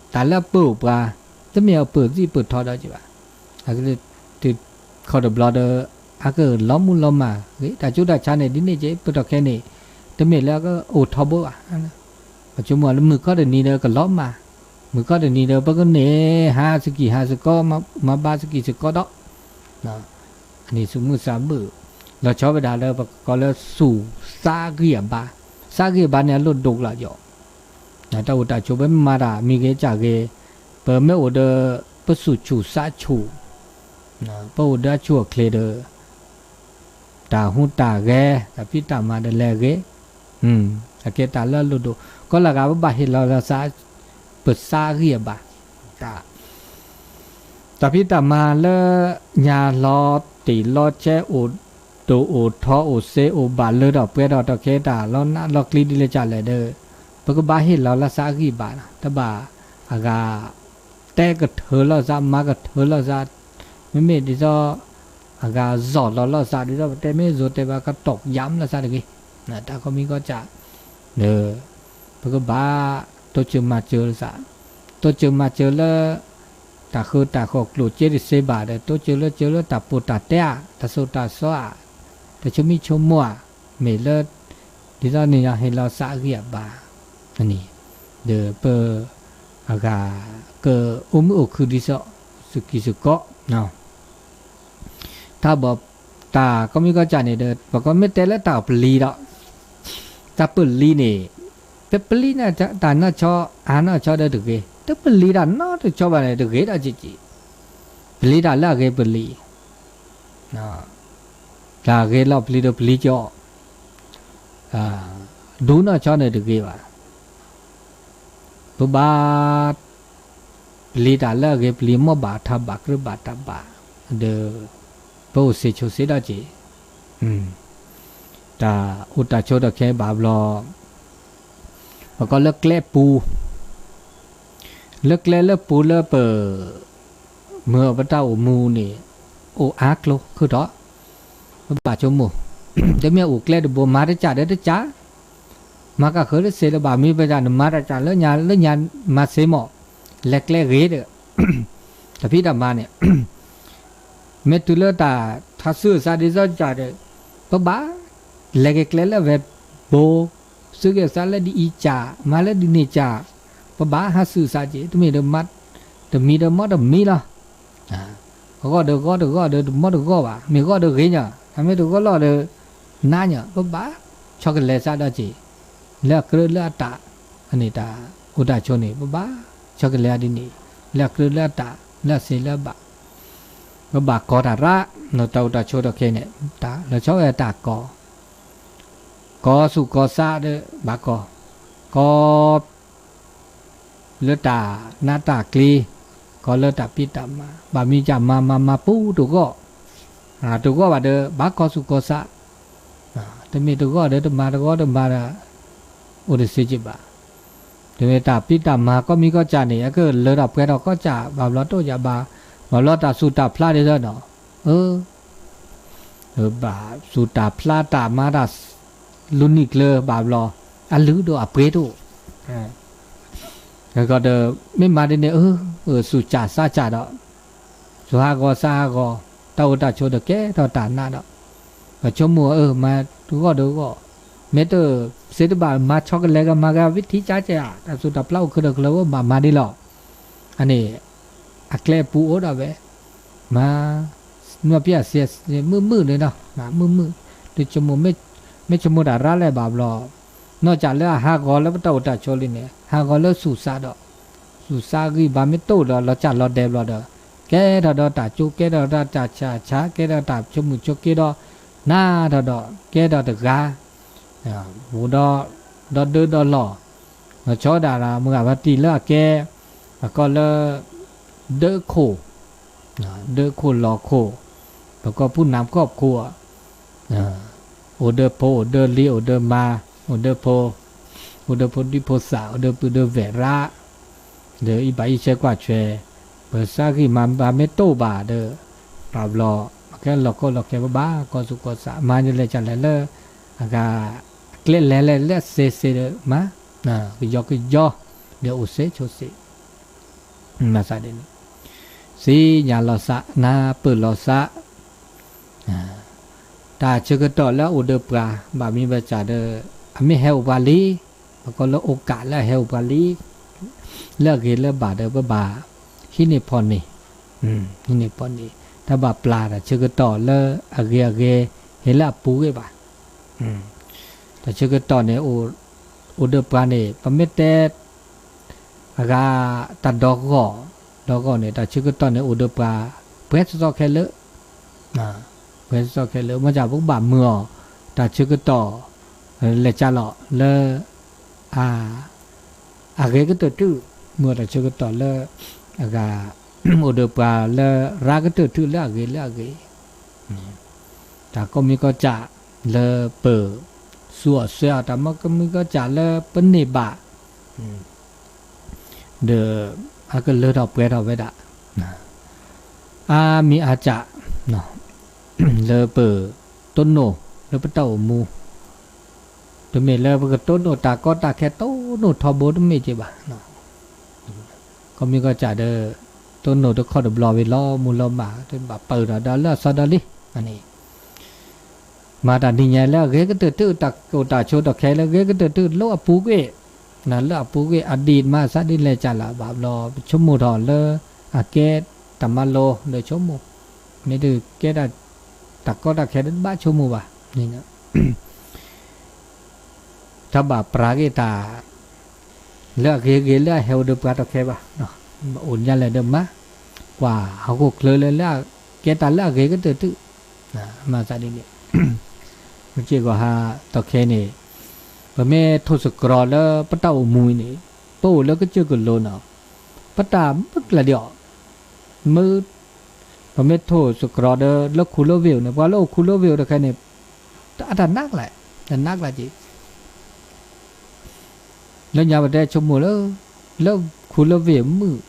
တၢ်လၢအပၢၢ်အိၣ်ပှၤ တမ့ၢ်အပၢၢ်သံပၢၢ်ထီဒီးက့ၤဘၣ်. အကတခီတဘျီဒီး အကလီၤမူလီၤမၢ်ဂ့ၤ တၢ်ကၠိတၢ်ဆါန့ၣ် ဒ်န့ၣ်က့ၤ ပတီၢ်ခဲန့ၣ် တမ့ၢ်လၢအကအိၣ်ထီဘိဘၣ်. ပဆိကမိၣ်လၢမုၢ်ခီတနံၤဒီးကလီၤမၢ်, မုၢ်ခီတနံၤဒီး ပကန့ၢ်ဟးစကံၢ်ဟးစကီး မၤဘၣ်စကံၢ်စကီးဒီး အန့ၣ်ဆူၣ်မုၢ်သးဘၢၣ် လီၤဆီဝဲဒၣ်လၢပကိးလၢဆူၣ်သးဂံၢ်အဘါ, သးဂံၢ်အဘါန့ၣ် အလိၣ်ဒိၣ်ကလီယိာ်, တၢ်အိၣ်တၢ်ဆိး ပမၤတၢ်မံၤဂ့ၤစၢ်ဂ့ၤ, ပမ့ၢ်အိၣ်ဒီး ပဆူၣ်ဆူၣ်သးဆူၣ်, ပအိၣ်ဒီးအဆူၣ်အချ့ဒီး တၢ်ဟူးတၢ်ဂဲၤ တၢ်ဖံးတၢ်မၤဒီးလဲၤဂ့ၤ, အကဲတၢ်လၢအလိၣ်ဒိၣ်, ကီလၢဂၤပဘၣ်ဟ့ၣ်လီၤလီၤသး ပသးဂံၢ်အဘါ, တၢ် တၢ်ဖံးတၢ်မၤလၢ ညါလီၤတံၢ်လီၤဆဲး အိၣ်ဒိၣ်အိၣ်ထီ အိၣ်စ့အိၣ်ဘၣ်လၢထီၣ်ပှဲၤထီၣ် ထီၣ်ကဲတၢ်လီၤနးလီၤကျံဒ်လဲၣ်ကလဲၣ်ဒီး ပကဘၣ်ဟ့ၣ်လီၤလၢသးအဂံၢ်ဘါလီၤ. တဘၣ်အဂၤ တဲကထၢလီၤသး မၤကထၢလီၤသး, မ့မ့ၢ်ဒ်သိး အဂၤစီၣ်လီၤလီၤသး ဒ်သိးပတဲမ့ၢ်စိၤတဲဘၣ် ကတီၢ်ယါလီၤသးတဂ့ၤ, တၢ်ကိးမံၤကိးစ့ၢ် ဒီး ပကဘၣ် တိစၢၤမၤစၢၤလီၤသး, တိစၢၤမၤစၢၤလၢ တၢ်ဃုတၢ်ဃီၣ်ကျိၣ်စ့တစ့ဘၣ်ဒီး တိစၢၤလၢစၢၤလၢတၢ်ပီးတၢ်တဲဧါ, တၢ်သိၣ်တၢ်သီဧါ, တၢ်ဆိမိၣ်ဆိကမိၣ်ဧါ, မ့ၢ်လၢ ဒ်သိးန့ၣ်ဟ့ၣ်လီၤသးအဂံၢ်အဘါ, န့ၣ် ဒီးပ အဂၤ ကအိၣ်မုာ်အိၣ်ခုၣ်ဒ်သိး စူၢ်က့ၤစူၢ်ကီး တၢ်ဘၣ် တၢ်ကိးမံၤကိးစ့ၢ်န့ၣ်ဒီး ပကမ့ၢ်တဲလၢတၢ်ပျံၤဒီး တၢ်ပလံၤန့ၣ် ပပျံၤန့ၣ်တၢ်နီၢ်ဆီ အါနီၢ်ဆီဒီးတဂ့ၤ, တပျံၤတၢ်နီတဆီဘၣ်န့ၣ် တဂ့ၤဒီးက့ၤက့ၤ, ပျံၤတၢ်လၢအဂ့ၤပလံၤ, တၢ်ဂ့ၤလီၤပျံၤဒီးပျံၤကီး, ဒူနီၢ်ဆီန့ၣ်တဂ့ၤဘၣ်. ပဘၣ် ပျံၤတၢ်လၢအဂ့ၤပလံၤ မ်ဘၣ်ထးဘၣ်ကြၢးဘၣ်တၢ်ဘၣ်, ဒီး ပအိၣ်စ့ၤဆိးစ့ၤဒီးက့ၤ, တၢ်အိၣ်တၢ်ဆိးဒီးခဲဘၣ်ဘျီ, ပကိးလၢကျဲပူၤ, လၢကျဲလၢပူၤလၢပ မ့ၢ်ပတၢ်အိၣ်မူန့ၣ် အိၣ်အါကျိၤခုၣ်ထီၣ်, ပဘၣ်ဆိကမိၣ်, တမ့ၢ်အိၣ်ကျဲတဘိ မၤတစၢ်ဒီးတစၢ်, မၤကဃၢၤတစ့လၢၤဘၣ် မ့ၢ်ပတၢ်နမၤတစၢ်လၢညါလၢညါမၤစ့မး, လဲၤကျဲဂ့ၤဒီး, တၢ်ဖံးတၢ်မၤန့ၣ် မ့ၢ်တုၤလၢတၢ်ဟးဆူၣ်အသးဒ်သိးစၢ်ဒီး, ပဘၣ် လဲၤက့ၤကျဲလၢအဝဲဘိ, ဆူၣ်က့ၤအသးလၢဒ်အံၤစၢ်, မၤလၢဒ်န့ၣ်စၢ်, ပဘၣ်ဟးဆူၣ်အသးက့ၤ, တမ့ၢ်ဒီး တမံၤဒီးမ်တမံၤလီၤ. ဂီၢ်ဒီးဂီၢ်တဂီၢ်ဒီးတမ်တဂီၢ်ဘၣ်, မ့ၢ်ဂီၢ်ဒီးဂ့ၤညါ, အမ့ၢ်တဂီၢ်လီၤဒီး နါညါ, ပဘၣ် ဆီကလဲၤသးဒီးက့ၤ, လၢအကြၢးလၢအတၢ်, အန့ၣ်တၢ်အိၣ်တၢ်ဆိးန့ၣ် ပဘၣ် ဆီကလဲၤအဒ်န့ၣ်, လၢအကြၢးလၢအတၢ် လၢအစ့လၢအဘၣ်, ပဘၣ်ကီတၢ်ရၣ်, တၢ်အိၣ်တၢ်ဆိးဒီးခဲန့ၣ် တၢ်လီၤဆီဝဲတၢ်ကီ, ကီဆူၣ်ကီသးဒီးဘၣ်ကီ, ကီ လၢတၢ်နးတၢ်ကျံၤ, ကီလၢတၢ်ဖံးတၢ်မၤ, ဘၣ်မံၤကၢ်မၤမၤမၤပူၤတဂီၢ်, တဂီၢ်ဘၣ်ဒီး ဘၣ်ကီဆူၣ်ကီသး, တမ့ၢ်တဂီၢ်ဒီးတမၤတဂီၢ်တမၤဒီး, အိၣ်တသ့က့ၤဘၣ်. တမ့ၢ်တၢ်ဖံးတၢ်မၤကိးမံၤကိးစ့ၢ်န့ၣ် အကလၢတၢ်ပှဲၤထီၣ်ကိးစ့ၢ် ဘၣ်ဘျီတိၢ်ယၤဘၣ်, ဘၣ်ဘျီတၢ်ဆူၣ်တၢ်ဖျါဒ်သိးနီၤ, ဘၣ်ဆူၣ်တၢ်ဖျါတၢ်မၤတၢ် လူၤနံၣ်ကျၢၤဘၣ်ဘျီ, အလုၢ်ဒိၣ်အပှ့ၤဒိၣ်, ဒီးမ့ၢ်မၤဒ်န့ၣ် ဆူၣ်စၢ်သးစၢ်ဒီး, ဆူၣ်ဟးဂီၤသးဟးဂီၤ, တၢ်အိၣ်တၢ်ဆိးဒီးကဲထီၣ်တၢ်နးဒီး, ပဆိကမိၣ် မၤတဂီၢ်တဂီၢ်, မ့ၢ်တစ့တဘၣ်မၤဆီကလဲၤဂၤမၤဂၤဝံထံကၠါကဲဧါ, တၢ်စူၢ်တၢ်ပျၢ်အိၣ်ခုဒီးကလၢၤအိၣ်ဘၣ်မၤဒ်လီၤ. အန့ၣ် အကျဲအပူၤအိၣ်ဒၣ်ဝဲ, မၤ နီၢ်ပျဲၢ်စဲးမုာ်မုာ်န့ၣ်နီၤ, မုာ်မုာ်, တဆိကမိၣ်, မ့ၢ်ဆိကမိၣ်တၢ်ရၢ်လဲၣ်ဘၣ်ဘျီ, နီၢ်ကၠးလၢအဟးဂီၤလၢပတၢ်အိၣ်တၢ်ဆိးလံန့ၣ် ဟးဂီၤလၢဆူၣ်စးဒီး, ဆူၣ်စးဂံၢ်ဘါမ့ၢ်တအိၣ်ဒီး လီၤစၢ်လီၤဒဲးဘျီဒီး, ကဲထီၣ်ဒီးတၢ်ကၠိ ကဲထီၣ်ဒီးတၢ်ဆးဆး ကဲထီၣ်တၢ်ဆိကမိၣ်ဆိက့ဒီး, နးထီၣ်ဒီး ကဲထီၣ်တဂၤ အိၣ်ဒီး ဒီဒၢဒီလီၢ်, ဆီဒၣ်တၢ်မုၢ်ဂၤဖါတံၢ်လၢအကဲ, အကီၢ်လၢ ဒၢခိၣ်, ဒၢခိၣ်လီၤခိၣ်, ပကီၢ်ဖုၣ်နၢမ်ကီၢ်ခိၣ်, အိၣ်ဒၢဖိ အိၣ်ဒၢလံ အိၣ်ဒၢမါ, အိၣ်ဒၢဖိ, အိၣ်ဒၢဖိဒံဖိသၣ် အိၣ်ဒၢပုၢ်ဒၢဝဲၢ်ရၣ်, ဒီးအံၤဘၣ်အံၤဆဲးကွၢ်ဆွဲ, ပစးဂံၢ်မၤဘၣ်မ့ၢ်တအိၣ်ဘၣ်ဒီး, ဘၣ်ဘျီ, ပကဲလီၤကီလီၤခဲပဘၣ် ကီၢ်သူၣ်ကီၢ်သး မၤဒ်လဲၣ်ကလဲၣ်လၢ, အဂၤ, အကျဲလဲၤလဲၣ်လၢအစ့စ့ဒီးမၤ, ကယီကယီ, ဒီးအိၣ်စ့ဆိးစ့ မၤသးဒ်န့ၣ်, သ့ၣ်ညါလီၤသး နၢ်ပၢၢ်လီၤသး, တၢ်ဆၢကတီၢ်လၢအအိၣ်ဒီးပှၤ ဘၣ်မံၤဘၣ်စၢ်ဒီး, အမ့ၢ်ဟဲအိၣ်ပှၤလံ, ပကီၢ်လၢအိၣ်ကးလၢအဟဲအိၣ်ပှၤလံ, လၢအဂ့ၤလၢအဘၣ်ဒီးပဘၣ်, ဟံးန့ၢ်ဖီၣ်န့ၢ်, ဟံးန့ၢ်ဖီၣ်န့ၢ်, တၢ်ဘၣ်ပျၢ်တၢ်ဆၢကတီၢ်လၢအဂ့ၤအဂ့ၤ, ဟဲလၢအပူၤကွံာ်ဘၣ် တၢ်ဆၢကတီၢ်န့ၣ်, အိၣ်ဒီးပှၤန့ၣ် ပမ့ၢ်တဲ, အဂၤ, တၢ်ဒီဂီၢ်, ဒီဂီၢ်န့ၣ် တၢ်ဆၢကတီၢ်န့ၣ် အိၣ်ဒီးပှၤ, ပှဲၤသီသီခဲလၢာ်, ပှဲၤသီသီခဲလၢာ် မ့ၢ်ဒ်ပကဘၣ်မုာ်အီၤ, တၢ်ဆၢကတီၢ်, လဲၤကၢ်လီၤလၢ, အ, အဂ့ၤကတၢၢ်တုၤ, မုာ်အီၤတၢ်ဆၢကတီၢ်လၢ, အဂၤ, အိၣ်ဒီးပှၤလၢရၢ်ကတၢၢ်တုၤလၢအဂ့ၤလၢအဂ့ၤ တၢ်ကိးမံၤကိးကၠးလၢပ, စူးအီၣ်ဆှဲအီၣ်တၢ်မ့ၢ်ကိးမံၤကိးကၠးလၢပန့ၢ်ဘၣ်, ဒီး, အကလၢထီၣ်ပှဲၤထီၣ်ဝဲဒၣ်, အါမံၤအါကၠး, လၢပ, တိၢ်နီၣ်, လၢပတၢ်အိၣ်မူ, တမ့ၢ်လၢပကတိၢ်နီၣ်တၢ်ကီတၢ်ခဲတိၢ်နီၣ်ထီဘိတမ့ၢ်က့ဘၣ် ကိးမံၤကိးကၠးဒီး, တိၢ်နီၣ်တခီတဘျီဝံၤလီၤမူလီၤမၢ် တဘၣ်ပာ်ဒီးဒီးလၢအစီဒီလံ, န့ၣ်, မၤတၢ်နံၤညါလၢအဂ့ၤကတၢၢ်တုၤ တၢ်ကိၢ်တၢ်ဆိးတၢ်ခဲလၢအဂ့ၤကတၢၢ်တုၤလၢအပူၤကွံာ်, လၢအပူၤကွံာ်အဒံးမၤသးဒ်လဲၣ်ကလဲၣ်ဘၣ်ဘျီ ပဆိကမိၣ်ထီၣ်လၢ, အကဲတၢ်မၤလိဒီးဆိကမိၣ်, မ့ၢ်တကဲဒၣ်, တၢ်ကီတၢ်ခဲတဘၣ်ဆိကမိၣ်ဘၣ်, တၢ်ဘၣ်ပြးက့ၤတၢ်, လၢအဂ့ၤဂ့ၤလၢအဟဲအိၣ်ဒီးပှၤတၢ်ခဲဘၣ်, အိၣ်ညါလဲၣ်ဒီးမၤ, ကွၢ်ဟီၣ်ခိၣ်ချၢလၢလၢ, ကဲတၢ်လၢအဂ့ၤကတၢၢ်တုၤ, မၤသးဒ်န့ၣ်, မ့ၢ်က့ၢ်ကီၢ်ဟးတၢ်ခဲန့ၣ်, ပမ့ၢ်ထိၣ်သတြီၤလၢပတၢ်အိၣ်မူအံၤန့ၣ်, ပအိၣ်လၢကစၢၢ်ကလိန့ၣ်, ပတၢ်မုၢ်ကျၢၤဒံးအီၤ, မ့ၢ် ပမ့ၢ်ထိၣ်သတြီၤဒီးလၢခူလၢဝ့ၢ်အိၣ်န့ၣ် ပှၤလၢအိၣ်ခူလၢဝ့ၢ်အိၣ်တၢ်ခဲန့ၣ်, အတၢ်နးကျါ, တၢ်နးကျါက့ၤ, လၢညါပတဲဆိကမိၣ်လၢ, လၢခူလၢဝ့ၢ်မုာ်,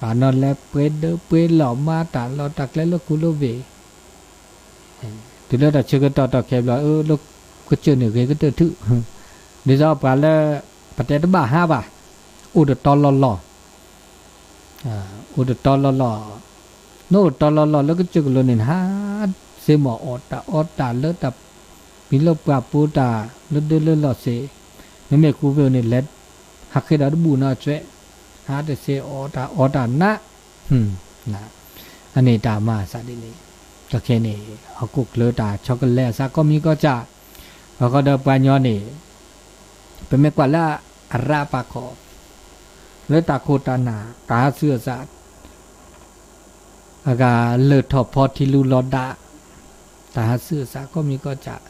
ပာ်နီၣ်လဲၤပှဲၤဒၢပှဲၤလီၢ်မၤတၢ်လီၢ်တၢ်ကျဲလၢခူလၢဝ့ၢ်, တုၤလၢတၢ်ဆၢကတီၢ်တၢ်ခဲဘျီ လၢကစၢၢ်န့ၣ်ဂ့ၤကတၢၢ်ထု, ဒ်သိးပှၤလၢ, ပတဲတဘၣ်ဟါဘၣ်, အိၣ်တတီလီၢ်လီၢ် အိၣ်တတီလီၢ်လီၢ်, နအိၣ်တတီလီၢ်လီၢ်လၢကစၢၢ်ကလိန့ၣ် နဟးစ့မီၢ်အီၣ်တၢ်အီတၢ်လၢတၢ်, ပံၤလၢပှၢ်ပူၤတၢ်လၢဒၢလၢလီၢ်စ့, မ့မ့ၢ်ခူဝ့ၢ်န့ၣ် လဲၤဟးဃ့ဒီးတဘူၣ်နီတစဲး, ဟးတစ့အီၣ်တၢ်အီတၢ်နး အန့ၣ်တၢ်မၤအသးဒ်န့ၣ်, တၢ်ခဲန့ၣ်, ဟီၣ်ခိၣ်ချၢတၢ်ဆီကလဲအသးကိးမံၤကိးကၠး, အဃိဒီးပှၤညီန့ၣ်, ပမ့ၢ်ကွၢ်လၢအရးပာ်ခီၣ်, လၢတၢ်ခိၣ်တၢ်နၢ် တၢ်ဟးသုးအသး အဂၤလၢၢ်ထီၣ်ဖီထံလူလီၤဒၣ်, တၢ်ဟးသုးအသးကိးမံၤကိးကၠး,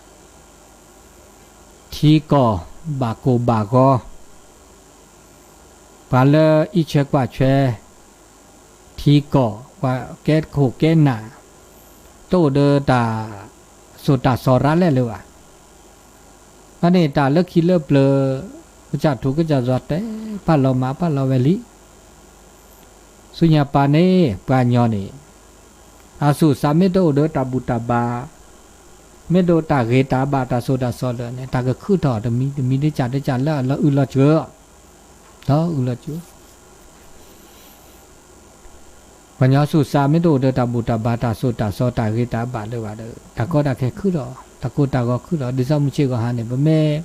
ထံကီၢ်ဘၣ်ကိၢ်ဘၣ်ဂီၤ, ပှၤလၢအံးဆဲးကွၢ်ဆဲး, ထံကီၢ်ပှၤကဲခိၣ်ကဲနၢ်, တအိၣ်ဒီးတၢ်သိၣ်တၢ်သီရၤလဲၣ်လၢၤဘၣ်. အန့ၣ်တၢ်လၢခံလၢပျၢၤ, ကစၢ်ထူကစၢ်ယွၤတဲဖးလီၤမၤဖးလီၤဝဲလံ. ဆူညါပၤန့ၣ် ပှၤညီန့ၣ်, အသူၣ်အသးမ့ၢ်တအိၣ်ဒီးတၢ်ဘူၣ်တၢ်ဘါ, မ့ၢ်တအိၣ်တၢ်ဂ့ၤတၢ်ဘၣ်တၢ်သိၣ်တၢ်သီလၢာ်န့ၣ် တၢ်ကခုၣ်ထီၣ်တမံၤတမံၤဒ်ကၢ်ဒ်ကၢ်လၢအလီၤအုၣ်လီၤစၢၤ, လီၤအုၣ်လီၤစၢၤ ပှၤညီသူၣ်သးမ့ၢ်တအိၣ်ဒီးတၢ်ဘူၣ်တၢ်ဘါတၢ်သိၣ်တၢ်သီတၢ်ဂ့ၤတၢ်ဘၣ်လၢၤဘၣ်ဒီး တၢ်ကီတၢ်ခဲခုၣ်ထီၣ် တၢ်ကိၢ်တၢ်ဂီၤခုၣ်လီၤ ဒ်သိးမုၢ်ဆ့ၣ်ဂီၤဟါန့ၣ် ပမ့ၢ်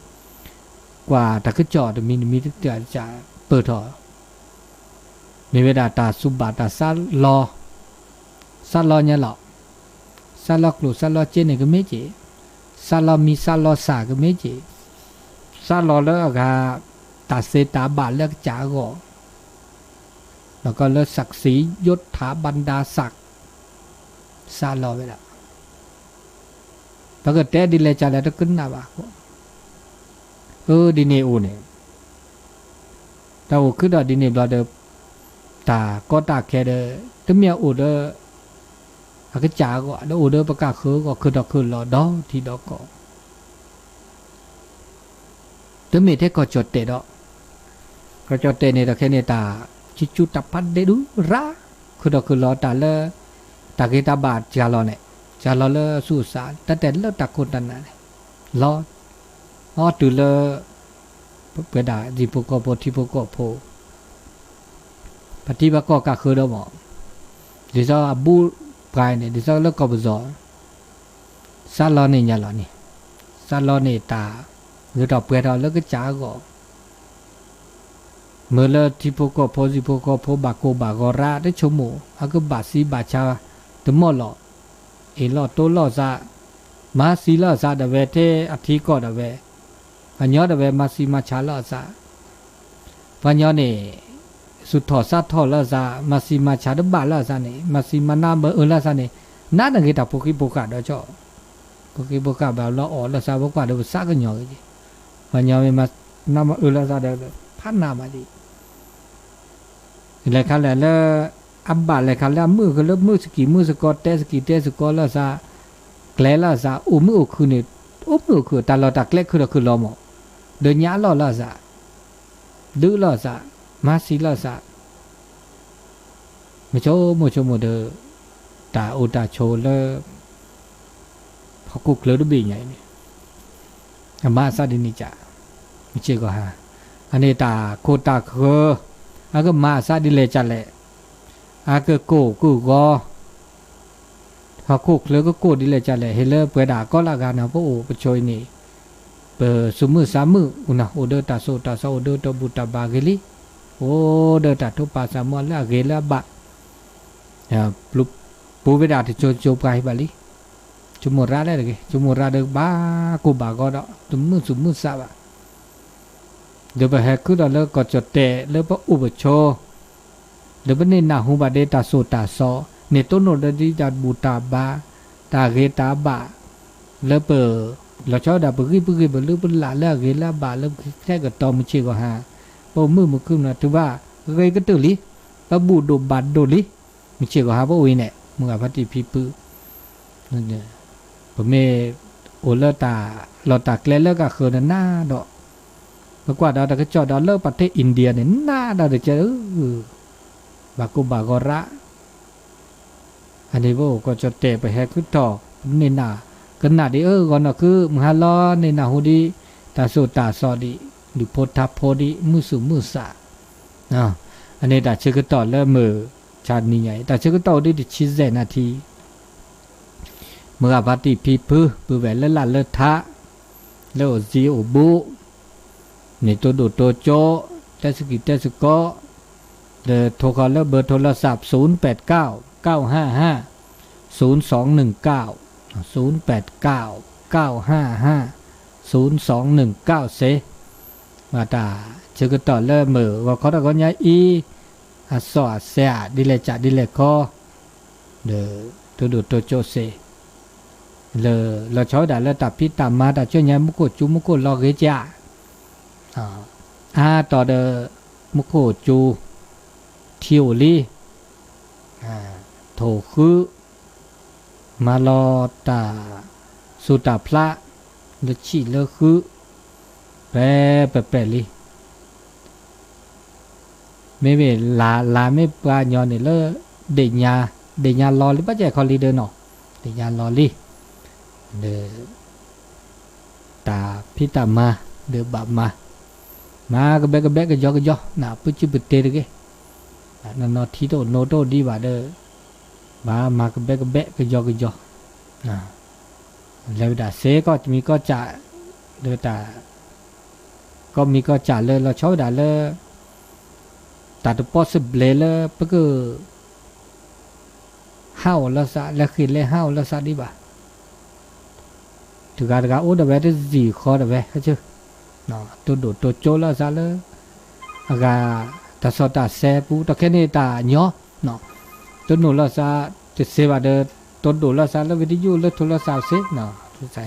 ကွၢ်တၢ်ကစီၣ်တမံၤတမံၤတကးကးပၢၢ်ထီၣ် မ့ၢ်ဝဲဒၣ်တၢ်စူၢ်ဘၣ်တၢ်စးလီၤ, စးလီၤညါလီၤ, စးလီၤကျိၣ်စးလီၤစ့န့ၣ်ကမ့ၢ်က့ၤ, စးလီၤမံစးလီၤစၢ်ကမ့ၢ်က့ၤ, စးလီၤလၢအဂၤ တၢ်သ့တၢ်ဘၣ်လၢအကစၢ်အဂီၢ်, ဒီးကီလၢ ศักดิ์ศรี ยศถาบรรดาศักดิ์ စးလီၤဝဲဒၣ် ပကတဲဒ်လဲၣ်ကလဲၣ်တကနၣ်ဘၣ်အဃိ, အၢ ဒ်န့ၣ်အိၣ်န့ၣ်, တၢ်အိၣ်ခုဒီးဒ်န့ၣ်ဘျီဒီး, တၢ်ကီတၢ်ခဲဒီး, တမ့ၢ်အိၣ်ဒီး အကစၢ်အဂီၢ် ဒီးအိၣ်ဒီးပကၢ်ဃၢၤအဂီၢ် ခုၣ်ဒီးခုၣ်လီၤဒီးထံဒီးကီၢ် တမ့ၢ်ထဲကီၢ်ကၠီၣ်တဲၣ်ဒီး, ကီၢ်ကၠီၣ်တဲၣ်န့ၣ်ဒီးခဲန့ၣ် တၢ်ကၠူကၠူတၢ်ဖးဒဲဒူရၣ်, ခုၣ်ဒီးခုၣ်လီၤတၢ်လၢ တၢ်ဂ့ၤတၢ်ဘၣ်စှၤလီၤန့ၣ်, စှၤလီၤလၢအဆူၣ်အစး တၢ်တဲလၢတၢ်ခိၣ်တၢ်နၢ်န့ၣ်, လီၤ, အီတုၤလၢ ပဝဲဒၣ် ဒံဖိကီၢ်ဖိ ထံဖိကီၢ်ဖိ ပထံပကီၢ်ကၢ်ဃၢၤဒီးမး, ဒ်သိးအဘူးပှၤန့ၣ် ဒ်သိးလၢကီၢ်ပယီၤ စးလီၤန့ၣ်ညါလီၤန့ၣ်, စးလီၤန့ၣ်တၢ်ဂ့ၤထီၣ်ပှဲၤထီၣ်လၢကစၢ်အဂီၢ်, မ့ၢ်လၢထံဖိကီၢ်ဖိ ဒံဖိကီၢ်ဖိ ဘၣ်ကိၢ်ဘၣ်ဂီၤရၣ် တဆိကမိၣ် အကဘၣ်စံးဘၣ်ဆါ တမီၢ်လီၤ, အ့ၣ်လိာ်တိလိာ်သး, မၤစံးလိာ်သးဒၣ်ဝဲထဲအထံကီၢ်ဒၣ်ဝဲ, ပှၤညီဒၣ်ဝဲမၤစံးမၤဆါလိာ်သး ပှၤညီန့ၣ် သူၣ်ထီၣ်စးထီၣ်လိာ်သး မၤစံးမၤဆါတဘၣ်လိာ်သးန့ၣ် မၤစံးမၤနၢ်မၤအၢလိာ်သးန့ၣ် နးနဂ့ၤတၢ်ဖိဃံဖိဃာ်ဒီးကၠီ, ဖိဃံဖိဃာ်ဘၣ်လၢအီၣ်လိာ်သး ပကွၢ်ဒီးပသးကညီၤဂ့ၤ, ပှၤညီမ့ၢ်မၤနၢ်မၤအၢလိာ်သးဒီး ဖးနးမးဒံး လဲၤခါလဲၣ်လၢ အဘၣ်လဲၤခါလၢအမုၣ်ကလၢမုၣ်စကံးမုၣ်စကီး တဲစကံးတဲစကီးလိာ်သး, ကျဲလိာ်သး အိၣ်မုၣ်အိၣ်ခုၣ်န့ၣ်, အိၣ်မုၣ်အိၣ်ခုၣ် တၢ်လီၢ်တၢ်ကျဲခုၣ်ဒီးခုၣ်လီၤမး, ဒီးညါလီၤလိာ်သး, ဒုးလိာ်သး, မၤစံးလိာ်သး, မ့ၢ်ဆိကမိၣ်ဆိကမိၣ်ဒီး တၢ်အိၣ်တၢ်ဆိးလၢ ဟီၣ်ခိၣ်ချၢတဘ့ၣ်ညါအံၤန့ၣ် အမၤအသးဒ်န့ၣ်က, မုၢ်ဆ့ၣ်ဂီၤဟါ, အန့ၣ်တၢ်ခိၣ်တၢ်ဃၢၤ, အကမၤအသးဒ်လဲၣ်ကလဲၣ်, အကကိၢ်ကဂီၤ, ဟီၣ်ခိၣ်ချၢကကိၢ်ဒ်လဲၣ်ကလဲၣ်, ဟ့ၣ်လၢပဝဲဒၣ်ကီလၢအဂၤန့ၣ် ပအိၣ်ပဆိးအံၤန့ၣ်, ပသူၣ်မုၢ်သးမုၢ်, အိၣ်ဒီးတၢ်စိတၢ်ကမီၤ အိၣ်ဒီးတၢ်ဘူၣ်တၢ်ဘါဂ့ၤလံ, အိၣ်ဒီးတၢ်ထိၣ်ပာ်သးမီလၢအဂ့ၤလၢအဘၣ် ပူၤဝဲဒၣ်တစိၤစိၤပှၤဟ့ၣ်ဘၣ်လံ, ဆိကမိၣ်ရၣ်လၢတဂ့ၤ, ဆိကမိၣ်ရၣ်ဒီးဘၣ်ကိၢ်ဘၣ်ဂီၤဒီး တမုာ်သူၣ်မုာ်သးဘၣ်, ဒီးပဟဲခုဒီးလၢကီၢ်ကၠီၣ်တဲာ်လၢပအိၣ်ပဆိး, လၢပန့ၢ်နၢ်ဟူဘၣ်ဒ်တၢ်စိတၢ်ကမီၤ, န့ၣ်တိၢ်နီၣ်ဒီးဒ်တၢ်ဘူၣ်တၢ်ဘါ, တၢ်ဂ့ၤတၢ်ဘၣ်, လၢပ လီၤဆီဒၣ်ပဂံၢ်ပဂ့ၤပလုၢ်ပလၢ်လၢအဂ့ၤလၢအဘၣ်လၢပကထဲကတီၤမုၢ်ဆ့ၣ်ဂီၤဟါ, ပအိၣ်မုာ်မုာ်ခုၣ်မုာ်နၤ ထုဘၣ်ဂ့ၤကတၢၢ်လံ, ပဘူၣ်ဒိၣ်ဘၣ်ဒိၣ်လံ, မုၢ်ဆ့ၣ်ဂီၤဟါပအိၣ်အံၤန့ၣ် မုၢ်ဂၤဖါတံၢ်ဖံဖု, ပမ့ၢ်အိၣ်လၢတၢ်လီၢ်တၢ်ကျဲလၢကဃၢၤနးနးဒီး, ပကွၢ်ဒီးတၢ်ကစီၣ်ဒီးလၢပှၤထံး India န့ၣ် နးဒီးတကဲ, ဘၣ်ကိၢ်ဘၣ်ဂီၤရၣ် အန့ၣ်ပအိၣ်ကီၢ်ကၠီၣ်တဲာ် ပဟဲခုထီၣ် ပန့ၢ်နၢ် ကနၣ်ဒံးအၢဂီၤနီၢ်ခု မုၢ်ဟါလီၤန့ၢ်နၢ်ဟူဒံး တၢ်စိတၢ်ကမီၤဒံး ဒုးဖိထါဖိဒံး မုာ်သူၣ်မုာ်သး, အန့ၣ်တၢ်ဆၢကတီၢ်လၢမုၢ်ဆါနံၤညါအံၤ တၢ်ဆၢကတီၢ်အိၣ်ဒံးတဆံယဲၢ်နၣ်ထံ မုၢ်ဂၤဖါတံၢ်ဖံဖု ပုၢ်ဝဲၢ်လၢလၢ်လၢထး လၢအိၣ်သံအိၣ်ဘူး န့ၣ်တိၢ်ဒိၣ်တိၢ်ကၠိ တဲစကံးတဲစကီး ဒီးထိဃီၤလၢဘၢထိလၢသး ศูนย์แปดเก้า เก้าห้าห้า ศูนย์สองหนึ่งเก้า ศูนย์แปดเก้า เก้าห้าห้า ศูนย์สองหนึ่งเก้า စ့ ဘၣ်တၢ်ဆၢကတီၢ်လၢမုၢ်ဂီၤခီတၢ်ဂီၤညါအံၤ အစီၣ်အဆဲးဒ်လဲၣ်ကဒ်လဲၣ်ခီ ဒီးတိၢ်ဒိၣ်တိၢ်ကၠိစ့ လၢလီၤဆီဝဲဒၣ်လၢတၢ်ဖံးတၢ်မၤတၢ်ကၠိညါ မူခိၣ်စူၤမူခိၣ်လီၤဂ့ၤကၠး အါတီၤဒီး မူခိၣ်စူၤ ထံအိၣ်လံ ထိၣ်ဃု မၤလီၤတၢ်သူၣ်တၢ်ဖျး လၢဆံၣ်လၢဃု ပဲပဲပဲလံ မ့မ့ၢ်လၢ်လၢ်မ့ၢ်ပှၤညီန့ၣ်လၢ ဒ့ၣ်ညါ ဒ့ၣ်ညါလီၤလံ ဘၣ်ကဲခီလံဒီးနီၤ ဒ့ၣ်ညါလီၤလံ ဒီး တၢ်ဖံးတၢ်မၤ ဒီးဘၣ်မၤ မၤကဘဲကဘဲကယီကယီ နပုၢ်စုပတ့တဂ့ၤ နီၢ်နီၢ်ထံတအိၣ်နိတအိၣ်ဒံးဘၣ်ဒီး ဘၣ်မၤကဘဲကဘဲကယီကယီ လဲၤဝဲဒၣ်စ့ၢ်ကီး မံၤကီၢ်စး လၢတၢ် ကီၢ်မံၤကီၢ်စးလၢလီၤဆီဝဲဒၣ်လၢ တၢ်တပီၢ်စဘျဲးလၢပက ဟးအိၣ်လၢသး လဲၤဃ့ၢ်လဲၤဟးအိၣ်လၢသးဒံးဘၣ်. တဂၤတဂၤအိၣ်ဒီးဝဲတယံာ်ဃီဒီးဝဲ တိၢ်ဒိၣ်တိၢ်ကၠိလၢသးလၢ အဂၤ တၢ်စီတၢ်ဆဲပူၤ တၢ်ခဲန့ၣ်တၢ်ညီ တိၢ်နိၣ်လၢသး တစ့ဘၣ်ဒီး တိၢ်ဒိၣ်လၢသးလၢဝံၤတယုၢ်လၢထိးလၢသး စ့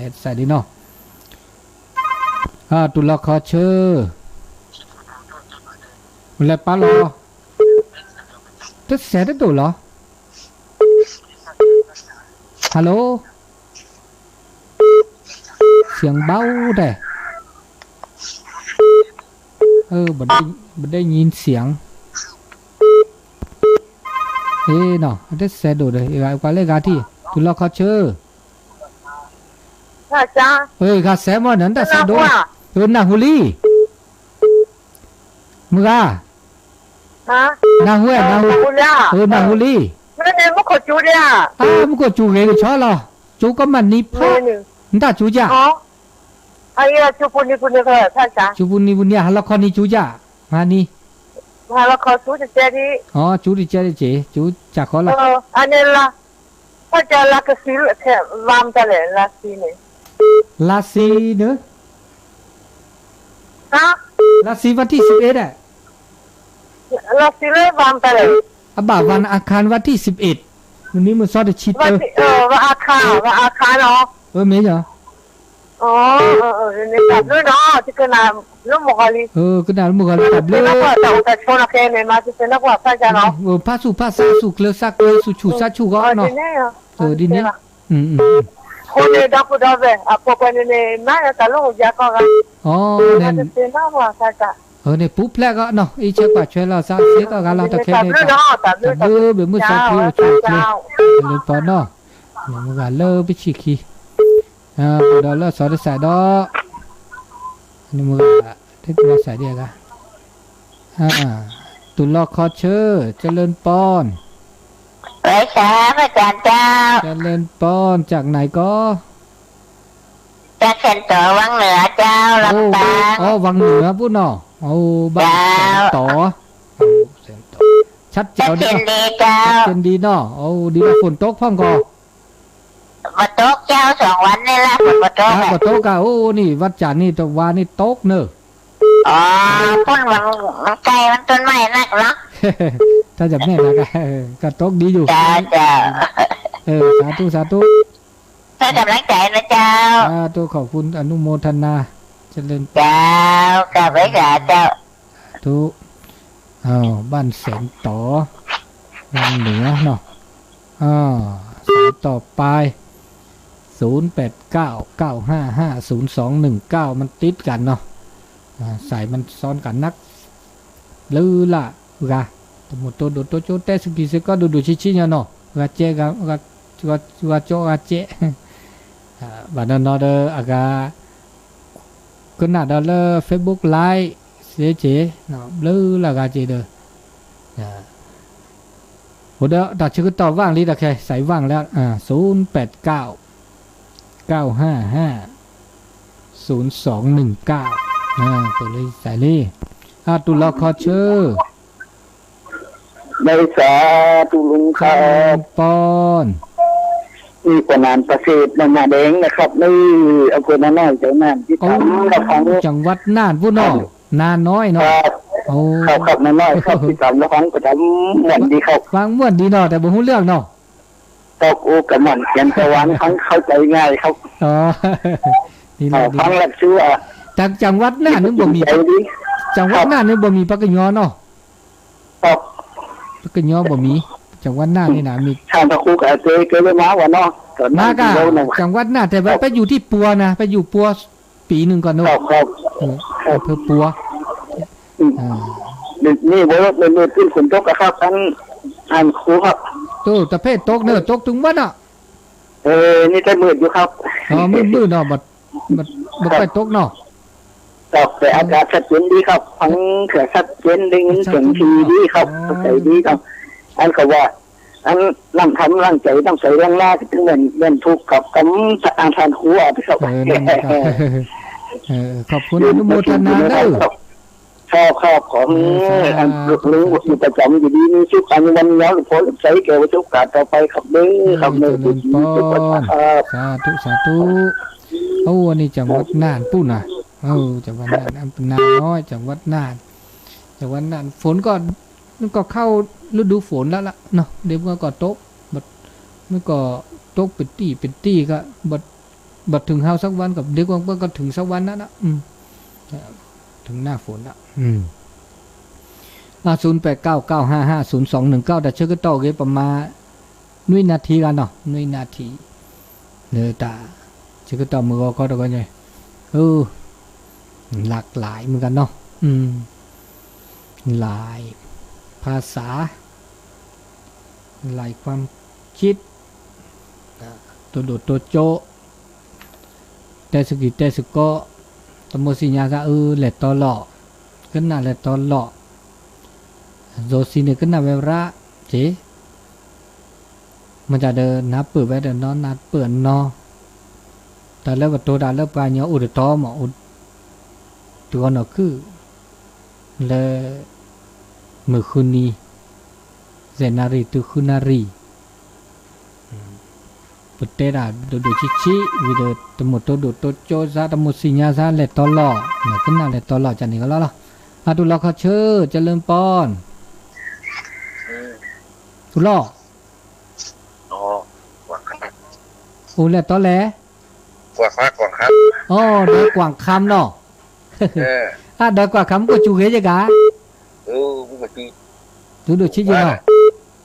တစးဒ်နီၤ တူၢ်လီၤခီဆၢ လဲၤပာ်လီၤ တစဲးတဒိၣ်လီၤ Hello เสียงเบาแต่ เออ บ่ได้ บ่ได้ยินเสียง เอ้เนาะ တစဲးဒိၣ်ဒီး ကွၢ်လၢဂၤထံၣ် တူၢ်လီၤခီဆၢ ဂၤစဲးမီၢ်နတၢ်စဲးဒိၣ် နၢ်ဟူလံ မုၢ်ဂၤ နၢ်ဟူ နၢ်ဟူ နၢ်ဟူလံ မုၢ်ခိၣ်စူၤဂ့ၤကဆီလီၤ ကၠိကီၢ်မးနံၤဖး နတၢ်စူၤယၤ စူၤပူၤနံၤပူၤနံၤ ဟးလီၤခီနံၤစူၤယၤ မၤနံၤ စူၤတကဲးတက့ၢ် စူၤစၢ်ဃီလီၤ လါစံန့ၣ် လါစံ วันที่สิบเอ็ด อะ အဘၣ်วันอังคารวันที่สิบเอ็ด မုၢ်နံၤမုၢ်သီတဆံတၢ မ့ၢ်ယီၤ ကနၣ်လၢမုၢ်ဂီၤလံ တၢ်ဘျုး ဖးဆူၣ်ဖးဆါဆူၣ်ကျၢၤစးကျၢၤဆူၣ်ဆူၣ်ဂီၢ်နီၤ ဒ်န့ၣ် အ န့ၣ် ပူၤဖျဲးကီးနီၤ အံၤဆဲးကွၢ်ဆွဲလီၤသးစ့ကီးဂၤလီၤ တခဲန့ၣ် တၢ်ဘျုးဘၣ်မုၢ်သီခံအိၣ်ဆူၣ်အိၣ်ချ့ တလၢပီနီၤ မုၢ်ဂၤလၢပဆံၣ်ခံ ဒီးလၢစီၤတစးဒီး မုၢ်ဂၤ တစးဒံးအဂၤ တူၢ်လီၤခီဆၢ เจริญพร ไหว้สาพระอาจารย์เจ้า เจริญพร จากไหนก็ จากแสนต่อวังเหนือเจ้า ลำปาง อ๋อ วังเหนือพูดเนาะ โอ้ บ้านแสนต่อ ชัดแจ๋วดี ชัดเจนดีเจ้า ชัดเจนดีเนาะ โอ้ ดีนะฝนตกพ่องก่อ บ่ตกเจ้า สองวันนี่ละ ฝนบ่ตก บ่ตกอ่ะ โอ้ นี่วันจันทร์นี่ตะวานี่ตกเนอะ อ๋อ พุ่นมัน มันไกล มันต้นไม้นักเนาะ ถ้าจะแม่นนะก็ เออ ก็ตกดีอยู่ จ้า จ้า เออ สาธุ สาธุ ให้กำลังใจนะเจ้า สาธุ ขอบคุณ อนุโมทนา เจริญ เจ้า กราบไหว้สาเจ้า สาธุ อ้าว บ้านแสนต่อ วังเหนือเนาะ อ่า สายต่อไป ศูนย์แปดเก้า เก้าห้าห้า ศูนย์สองหนึ่งเก้า มันติดกันเนาะ อ่า สายมันซ้อนกันนัก လၢလၢဂၤ တမူတိဒိၣ်တိကၠိတဲစကံစ့ၢ်ကီး ဒိၣ်ဒိၣ်ဆံးဆံးညါနီၤ ဂၤကဲ ဂၤကၠိဂၤကဲ ဘၣ်နီၤနီၤဒီးအဂၤ ကနၣ်ဒီးလၢ Facebook Live စ့ၢ်ကီး ဘျုးလၢဂၤက့ၤဒီး အိၣ်ဒီးတၢ်ဆၢကတီၢ် ว่างလံ တၢ်ခဲ สายว่างแล้ว ศูนย์แปดเก้า เก้าห้าห้า ศูนย์สองหนึ่งเก้า ပလၢစဲးလံ တူၢ်လီၤခီဆၢ ได้สาธุลุงครับ เจริญพร นี่กว่านานประเสริฐนนทนาแดงนะครับ นี่อำเภอนาน้อย จังหวัดน่าน ที่ตามรับฟัง จังหวัดน่านพูดเนาะ นาน้อยเนาะ ครับ โอ้ ครับ ครับ นาน้อยครับ ที่ตามรับฟังประจำม่วนดีครับ ฟังม่วนดีเนาะ แต่บ่ฮู้เรื่องเนาะ ครับ โอ้ กะม่วนเขียนสวรรค์ฟังเข้าใจง่ายครับ อ๋อ นี่แหละ เอ่อ ดี ฟังแล้วคือว่า จัง จังหวัดน่านนี่บ่มี ใจดี จังหวัดน่านนี่บ่มีปากกะยอเนาะ ครับ ပှၤကညီဘီမံၤ จังหวัดน่านนี่นะ มี ท่านพระครูก็เคย เคยได้มาว่าเนาะ ตอนนั้น มาก่ะ ที่เราเนาะ จังหวัดน่าน แต่ว่าไปอยู่ที่ปัวนะ ไปอยู่ปัวปีหนึ่งก่อนเนาะ ครับ ครับ เออ ครับ อำเภอปัว อืม อ่า นี่บ่ เมื่อ เมื่อคืนฝนตกอะครับ อัน อันครูครับ โอ้ ตะเพศตกเนอะ ตกตึงวันอะ เออ นี่แต่มืดอยู่ครับ อ๋อ มืดๆเนาะ บ่ บ่ บ่ค่อยตกเนาะ ครับ แต่อากาศชัดเจนดีครับ ฟังเสียงชัดเจน ได้ยินเสียงทีดีครับ อ๋อ เข้าใจดีครับ อันเขาว่า นำทำร่างใจต้องใส่แรงหน้าก็ถึงแม่นแม่นทุกข์ครับกำทางทานครูอ่ะครับ เออนั่นแหละครับ เออขอบคุณอนุโมทนาเนอะ ครับครับของ เออสาธุ อันลุงอยู่ประจำอยู่ดีมีสุขอายุวันยาวหลวงพ่อใส่แก่วัตถุกาต่อไปครับเด้อครับ เออเจริญพร เด้อครับ สาธุสาธุ โอ้อันนี้จังหวัดน่านปู้นนะ เออจังหวัดน่านอำเภอนาน้อยจังหวัดน่าน จังหวัดน่านฝนก็มันก็เข้าฤดูฝนแล้วล่ะเนาะ เดี๋ยวมันก็ตกบัดมันก็ตกเป็นตี้เป็นตี้ก็บัดบัดถึงเฮาสักวันกับเดี๋ยวก็ก็ถึงสักวันนั้นนะอืมถึงหน้าฝนละอืม อ่า ศูนย์แปดเก้า เก้าห้าห้า ศูนย์สองหนึ่งเก้า แต่เชื่อก็ต่อเกประมาณ နွံနၣ်ထံဂၤနီၤ နွံနၣ်ထံ လၢတၢ် ဆၢကတီၢ်မုၢ်ဂီၤခီတဂီၤညါ เออ หลากหลายเหมือนกันเนาะ อืม หลายภาษา หลายความคิด တိဒိၣ်တိကၠိ တဲစကံၢ်တဲစကီ တမိၢ်စံၣ်ညါသးအုးလဲၤတီလီၢ် ကနၣ်လဲၤတီလီၢ် ဒိစံန့ၣ်ကနၣ်ဝဲရၣ် က့ မတၤဒီးနၢ်ပၢၢ်ဝဲဒီးနီၢ်နၢ်ပၢၢ်နီၢ် တၢ်လၢပတိၤတၢ်လၢပှၤကညီအိၣ်တတီၤမး အိၣ်တဂီၤနီၢ်ခုၣ် လၢ မုၢ်ဃုနံၤ ယဲၢ်နၣ်ရံၣ်တုၤဃုနၣ်ရံၣ် ပတဲဒၣ်ဒိၣ်ဒိၣ်ဆံးဆံး ဝံၤဒီးတမိၢ်တိဒိၣ်တိကၠိစါ တမိၢ်စံၣ်ညါစါ လဲၤတီလီၢ် နကနၣ်လဲၤတီလီၢ် ကန့ၣ်ကလီလီၤ အတူၢ်လီၤခီဆၢ ကလၢပီၢ် တူၢ်လီၢ် အိၣ်လဲၤတီလဲၣ် အိၣ် ဒွဲၣ်ကွၢ်ခါနီၤ အဒွဲၣ်ကွၢ်ခါ မ့ၢ်ကစူၤဂ့ၤယဂၤ တုၤဒိၣ်ဆံးယဂၤ ဒ်လဲၣ် မ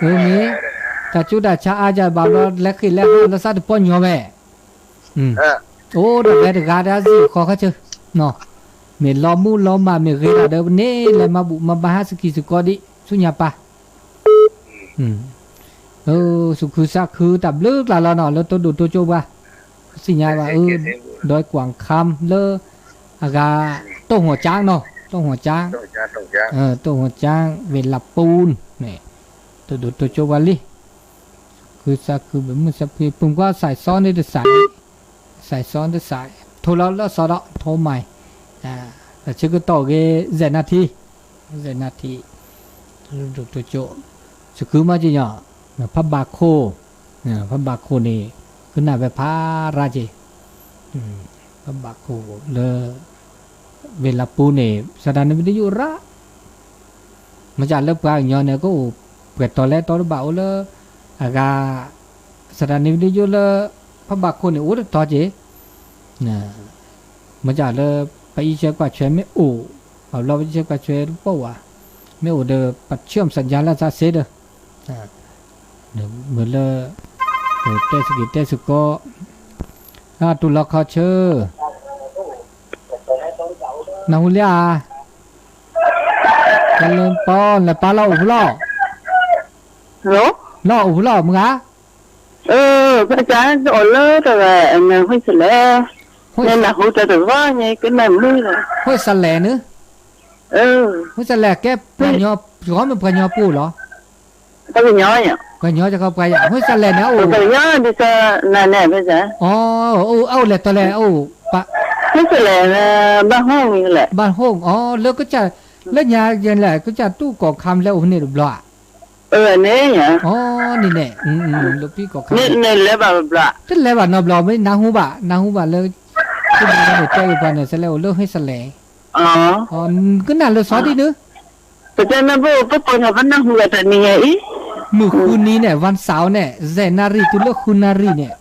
့ၢ် တၢ်ကၠူတၢ်ဆါအါယဘၣ်ဘျီ လဲၤဃ့ၢ်လဲၤဟီၣ်လၢသးတပီညီဝဲ အိၣ်ဒီးဝဲတဂၤတၢ်စံၣ်ဃီခီဆၢ မ့ၢ်လီၤမူလီၤမၢ်မ့ၢ်ဂ့ၤတၢ်ဒီး ပန့ၢ်လဲၤမၤဘူၣ်မၤဘါဟးစကံၢ်စကီဒံး ဆူညါပၢ် စူးခုစးခုတၢ်ဘျုးကျါလီၤနီၤ လၢတိဒိၣ်တိကၠိပှၤ သ့ၣ်ညါဘၣ်အၢ ဒွဲၣ်ကွၢ်ခါလၢ အဂၤ တိၢ်ဟီၣ်ကၠါနီၤ တိၢ်ဟီၣ်ကၠါ တိၢ်ဟီၣ်ကၠါ ဝ့ၢ်လးပူၤန့ၣ် တိဒိၣ်တိကၠိပှၤလံ ခုစးခုဘၣ်မုၢ်စးဖှံ ပုၢ်ကွၢ်စဲးစီန့ၣ်တစဲး စဲးစီတစဲး ထိလီၤလၢစီဒီး ထိမး တၢ်ဆၢကတီၢ်ဂ့ၤ ယဲၢ်နၣ်ထံ ယဲၢ်နၣ်ထံ တိဒိၣ်တိကၠိ စခုမးက့ညီ ဖးဘးခိၣ် ဖးဘးခိၣ်န့ၣ် ကနၣ်ဝဲဖးရၣ်က့ ဖးဘးခိၣ်လၢ ဝ့ၢ်လးပူၤန့ၣ် စးထီၣ်န့ၣ် ဝံၤတယိၣ်ရၣ် မ့ၢ်စးလၢပှၤကညီန့ၣ် ကအိၣ်ပှဲၤတီၤလဲၣ်တီၤတဘၣ်အိၣ်လၢ အဂၤ စးထီၣ်န့ၣ် ဝံၤတယိၣ်လၢ ဖးဘးခိၣ်န့ၣ် အိၣ်တတီၤက့ မ့ၢ်စးလၢ ပအံၣ်ဆဲကွၢ်ဆဲမ့ၢ်အိၣ် ဘၣ်ဘျီပအံၣ်ဆဲကွၢ်ဆဲတပီၢ်ဝဲ မ့ၢ်အိၣ်ဒီး ပဆၢၣ်စၢ်ယါလၢသးစ့ဒီး မ့ၢ်လၢ တဲစကံၢ်တဲစကီ အတူၢ်လီၤခီဆၢ နၢ်ဟူလံဧါ ကလၢပီၢ် လဲၤပၢ်လီၢ်အိၣ်ဖူလီၢ် လီၢ်အိၣ်ဖူလီၢ် မုၢ်ဂၤ ဖဲကအိၣ်လၢတဂၤ အမ့ၢ်ဟူစလဲၣ် နနၢ်ဟူတၢ်တဂီၢ်ညါ ကနၣ်မုာ်လီၤ ဟူစလဲၣ်န့ၣ် ဟူစလဲၣ် ကဲပှၤကညီ ပှၤမ့ၢ်ပှၤကညီပူၤလီၤ ပှၤကညီ ပှၤကညီ ဟူစလဲၣ်န့ၣ် အိၣ် ပှၤကညီ ဒ်သိးနၤန့ၣ် ဖဲက အိၣ်လဲၤတီလဲၣ် အိၣ် ဟူစလဲၣ် ဘၣ်ဟိၣ်မံၤလဲၣ် ဘၣ်ဟိၣ် အိၣ် လၢကစၢ် လၢညါလဲၣ် ကစၢ်တူၢ်ကီၢ်ခါမလဲၣ် အိၣ်ဖဲန့ၣ်တဘျီဧါ န့ၣ် အိၣ် န့ၣ်န့ၣ် လၢပံကီၢ်ခါ န့ၣ်လဲၤဘၣ်ဘျီ တလဲၤဘၣ်နီတဘျီ မ့ၢ်နၢ်ဟူဘၣ် နၢ်ဟူဘၣ်လၢ ကတဲအံၤပှၤန့ၣ် စလဲၣ် အိၣ်လၢဟူစလဲၣ် ကနၣ်လၢစီဒ်န့ၣ် ပတဲနဘၣ် ပပှၤကညီ ပနၢ်ဟူဂၤတနံၤညါအံၤ မုၢ်ဃုနံၤန့ၣ် ဝၣ်စၢ်န့ၣ် ယဲၢ်နၣ်ရံၣ်တုၤလၢဃုနၣ်ရံၣ်န့ၣ်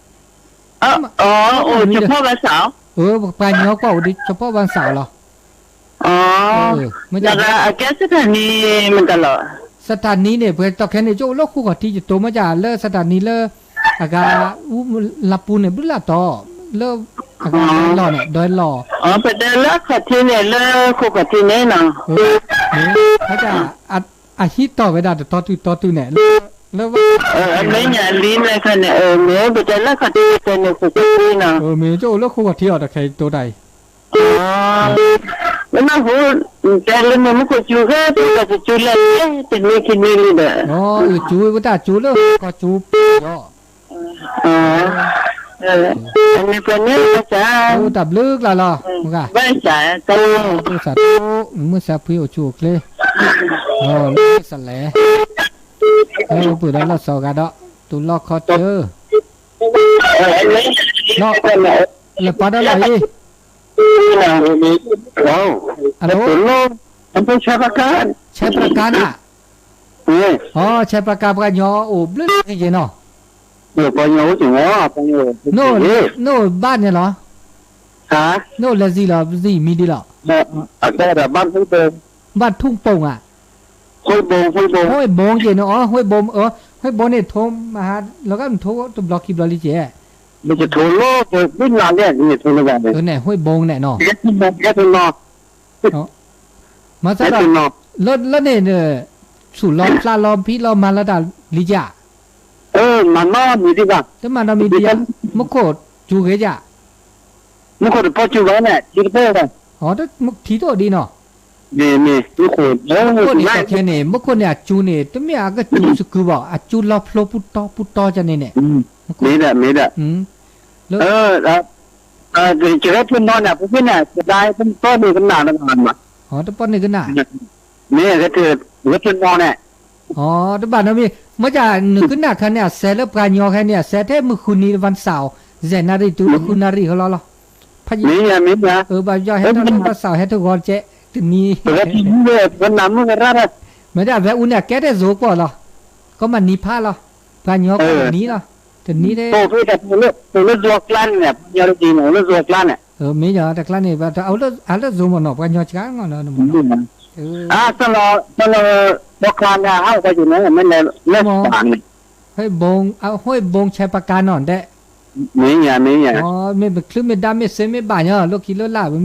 အိၣ် အိၣ် ဆၢဖီၣ်ဝၣ်စၢ် ပှၤကညီကွၢ်အိၣ်ဒ်ဆၢဖီၣ်ဝၣ်စၢ်လီၤ မ့ၢ်ဒၣ် အကဲစထၣ်နံၤ မတၤလီၤ စထၣ်နံၤန့ၣ် ပှဲၤတီၢ်ခဲန့ၣ် ကအိၣ်လၢဃိၣ်ခီၣ်ထံး ယတိၤမ့ၢ်ကလၢစထၣ်နံၤလၢ အဂၤ လးပူၤန့ၣ် ဘျုးလၢ်တီၤ လၢ အဂၤဒွဲလီၢ်န့ၣ် ဒွဲလီၢ် ပတဲလၢခီၣ်ထံးန့ၣ် လၢဃိၣ်ခီၣ်ထံးန့ၣ်နီၤ မ့ၢ် အဟံးထီၣ်ဝဲဒၣ်တတီၤတုၤတီၤတုၤန့ၣ် လၢ လၢဘၣ် အမဲာ်ညါလံလဲၣ်ခါန့ၣ် အမ့ၢ်ပတဲလၢခီၣ်ထံးတၢ်န့ၣ် ဃိးကီးန့ၣ်, မ့ၢ်ကအိၣ်လၢဃိးကီၢ်ထံးအီၤ တၢ်ခဲအံၤတိတၢ်အံၤ, လၢနီၢ်ဟူ တဲလၢမ့ၢ်မူခိၣ်စူၤဃဲ တၢ်တစူၤလဲၣ် တနံၤခံနံၤလံဒီး, ကစူၤဝဲတၢ်စူၤလၢဃိးကီၢ်စူၤပီၤ, အမ့ၢ်ပှၤန့ၣ်ဘၣ်စၢ်, တၢ်ဘျုးကျါလီၤ, ဘၣ်စၢ်, မုၢ်ဆါဖှံအိၣ်ဆူၣ်အိၣ်ချ့, လၢစလဲၣ်, ပှၤဒီးလီၢ်စီၤဂၤဒီး တူၢ်လီၢ်ခီၣ်ထံး, လၢပၢ်ဒီးလီၢ်အံၤ, အလီၢ်, ဆဲးပြကါနၤ, ဆဲးပြကါပှၤကညီအိၣ်ဘျုးက့ၤနီၤ, နအိၣ်ဘၣ်န့ၣ်လီၤ, နအိၣ်လဲၤစံၣ်လီၤ စံၣ်မံၤဒ်လီၤ, ဘၣ်ထူၣ်ပိာ်ဧါ, ဟွ့ဘိက့ၤန့ၣ်အီၤ, ဟွ့ဘိန့ၣ်ထိးမဟါ လီၤဂာ်နထိးတဘျီခံဘျီလံကဲ, န့ၣ် ဟွ့ဘိန့ၣ်နီၤ, မၤစၢၤဒီး, လၢန့ၣ်, ဆူၣ်လီၤဖျးလီၤဖံးလီၤမၤလီၤတၢ်လံက, မၤနီတမံၤဒံးဘၣ်, တမၤနီတမံၤဒံးဧါ, မူခိၣ်စူၤဂ့ၤက, မူခိၣ်တပီၢ်စူၤဘၣ်န့ၣ် ထံတပီၢ်ဘၣ်, ထံတအိၣ်ဒံးနီၤ, မ့ၢ်, မူခိၣ်န့ၣ် ခဲန့ၣ် မူခိၣ်န့ၣ် အစူၤန့ၣ် တမ့ၢ်အကစူၤစကုၤဘၣ် အစူၤလီၤဖျိပူၤတီပူၤတီကန့ၣ်န့ၣ်, မ့ၢ်ဒၣ်, မ့ၢ်ဒၣ်, လၢ ကဟဲဖဲနီၤန့ၣ် ပဖဲန့ၣ် ကဒါတပီၢ်န့ၣ်ကနၣ်, တပီၢ်န့ၣ်ကနၣ်, မ့ၢ်, ဟဲဖဲနီၤန့ၣ်, တဘၣ်နီတမံၤ, မ့ၢ်ကနၣ်ခါန့ၣ် အစဲးလၢပှၤကညီခဲန့ၣ် အစဲးထဲမုၢ်ဃုနံၤတဝၢ်စၢ်အီၤ, ယဲၢ်နၣ်ရံၣ်တုၤလၢဃုနၣ်ရံၣ်ဃီလီၤလီၤ, ဖးယံၤ, ဘၣ်ယီၤဟဲထီၣ်လၢဝၢ်စၢ်အီၤ ဟဲထီၣ်ဂီၤတကဲး, တနံၤ, မ့ၢ်ဒၣ်အဝဲအူန့ၣ် အကဲထဲစိၤကွီၢ်လီၤ, ကီမးနံၤဖးလီၤ, ပှၤကညီကီၢ်တနံၤလီၤ, တနံၤ, လၢစိၤကျါန့ၣ်, ပှၤကညီတနံၤန့ၣ် လၢစိၤကျါန့ၣ်, မ့ၢ်ယီၤတကျါန့ၣ် အလၢစိၤမ့ၢ်နီၤ ပှၤကညီစှၤနီၤ, အလီၤ, လီၤကျါန့ၣ် ဟးအိၣ်ကီၢ်ယိၤန့ၣ် မ့ၢ်လဲၤလၢစၢ်န့ၣ်, ဟွ့ဘိဆဲးပြကါနီၤဒဲး, မ့ၢ်, မ့ၢ်, မ့ၢ်ပချုးမ့ၢ်ဒါမ့ၢ်စ့မ့ၢ်ဘၣ်ညီ လၢခံလၢလာ်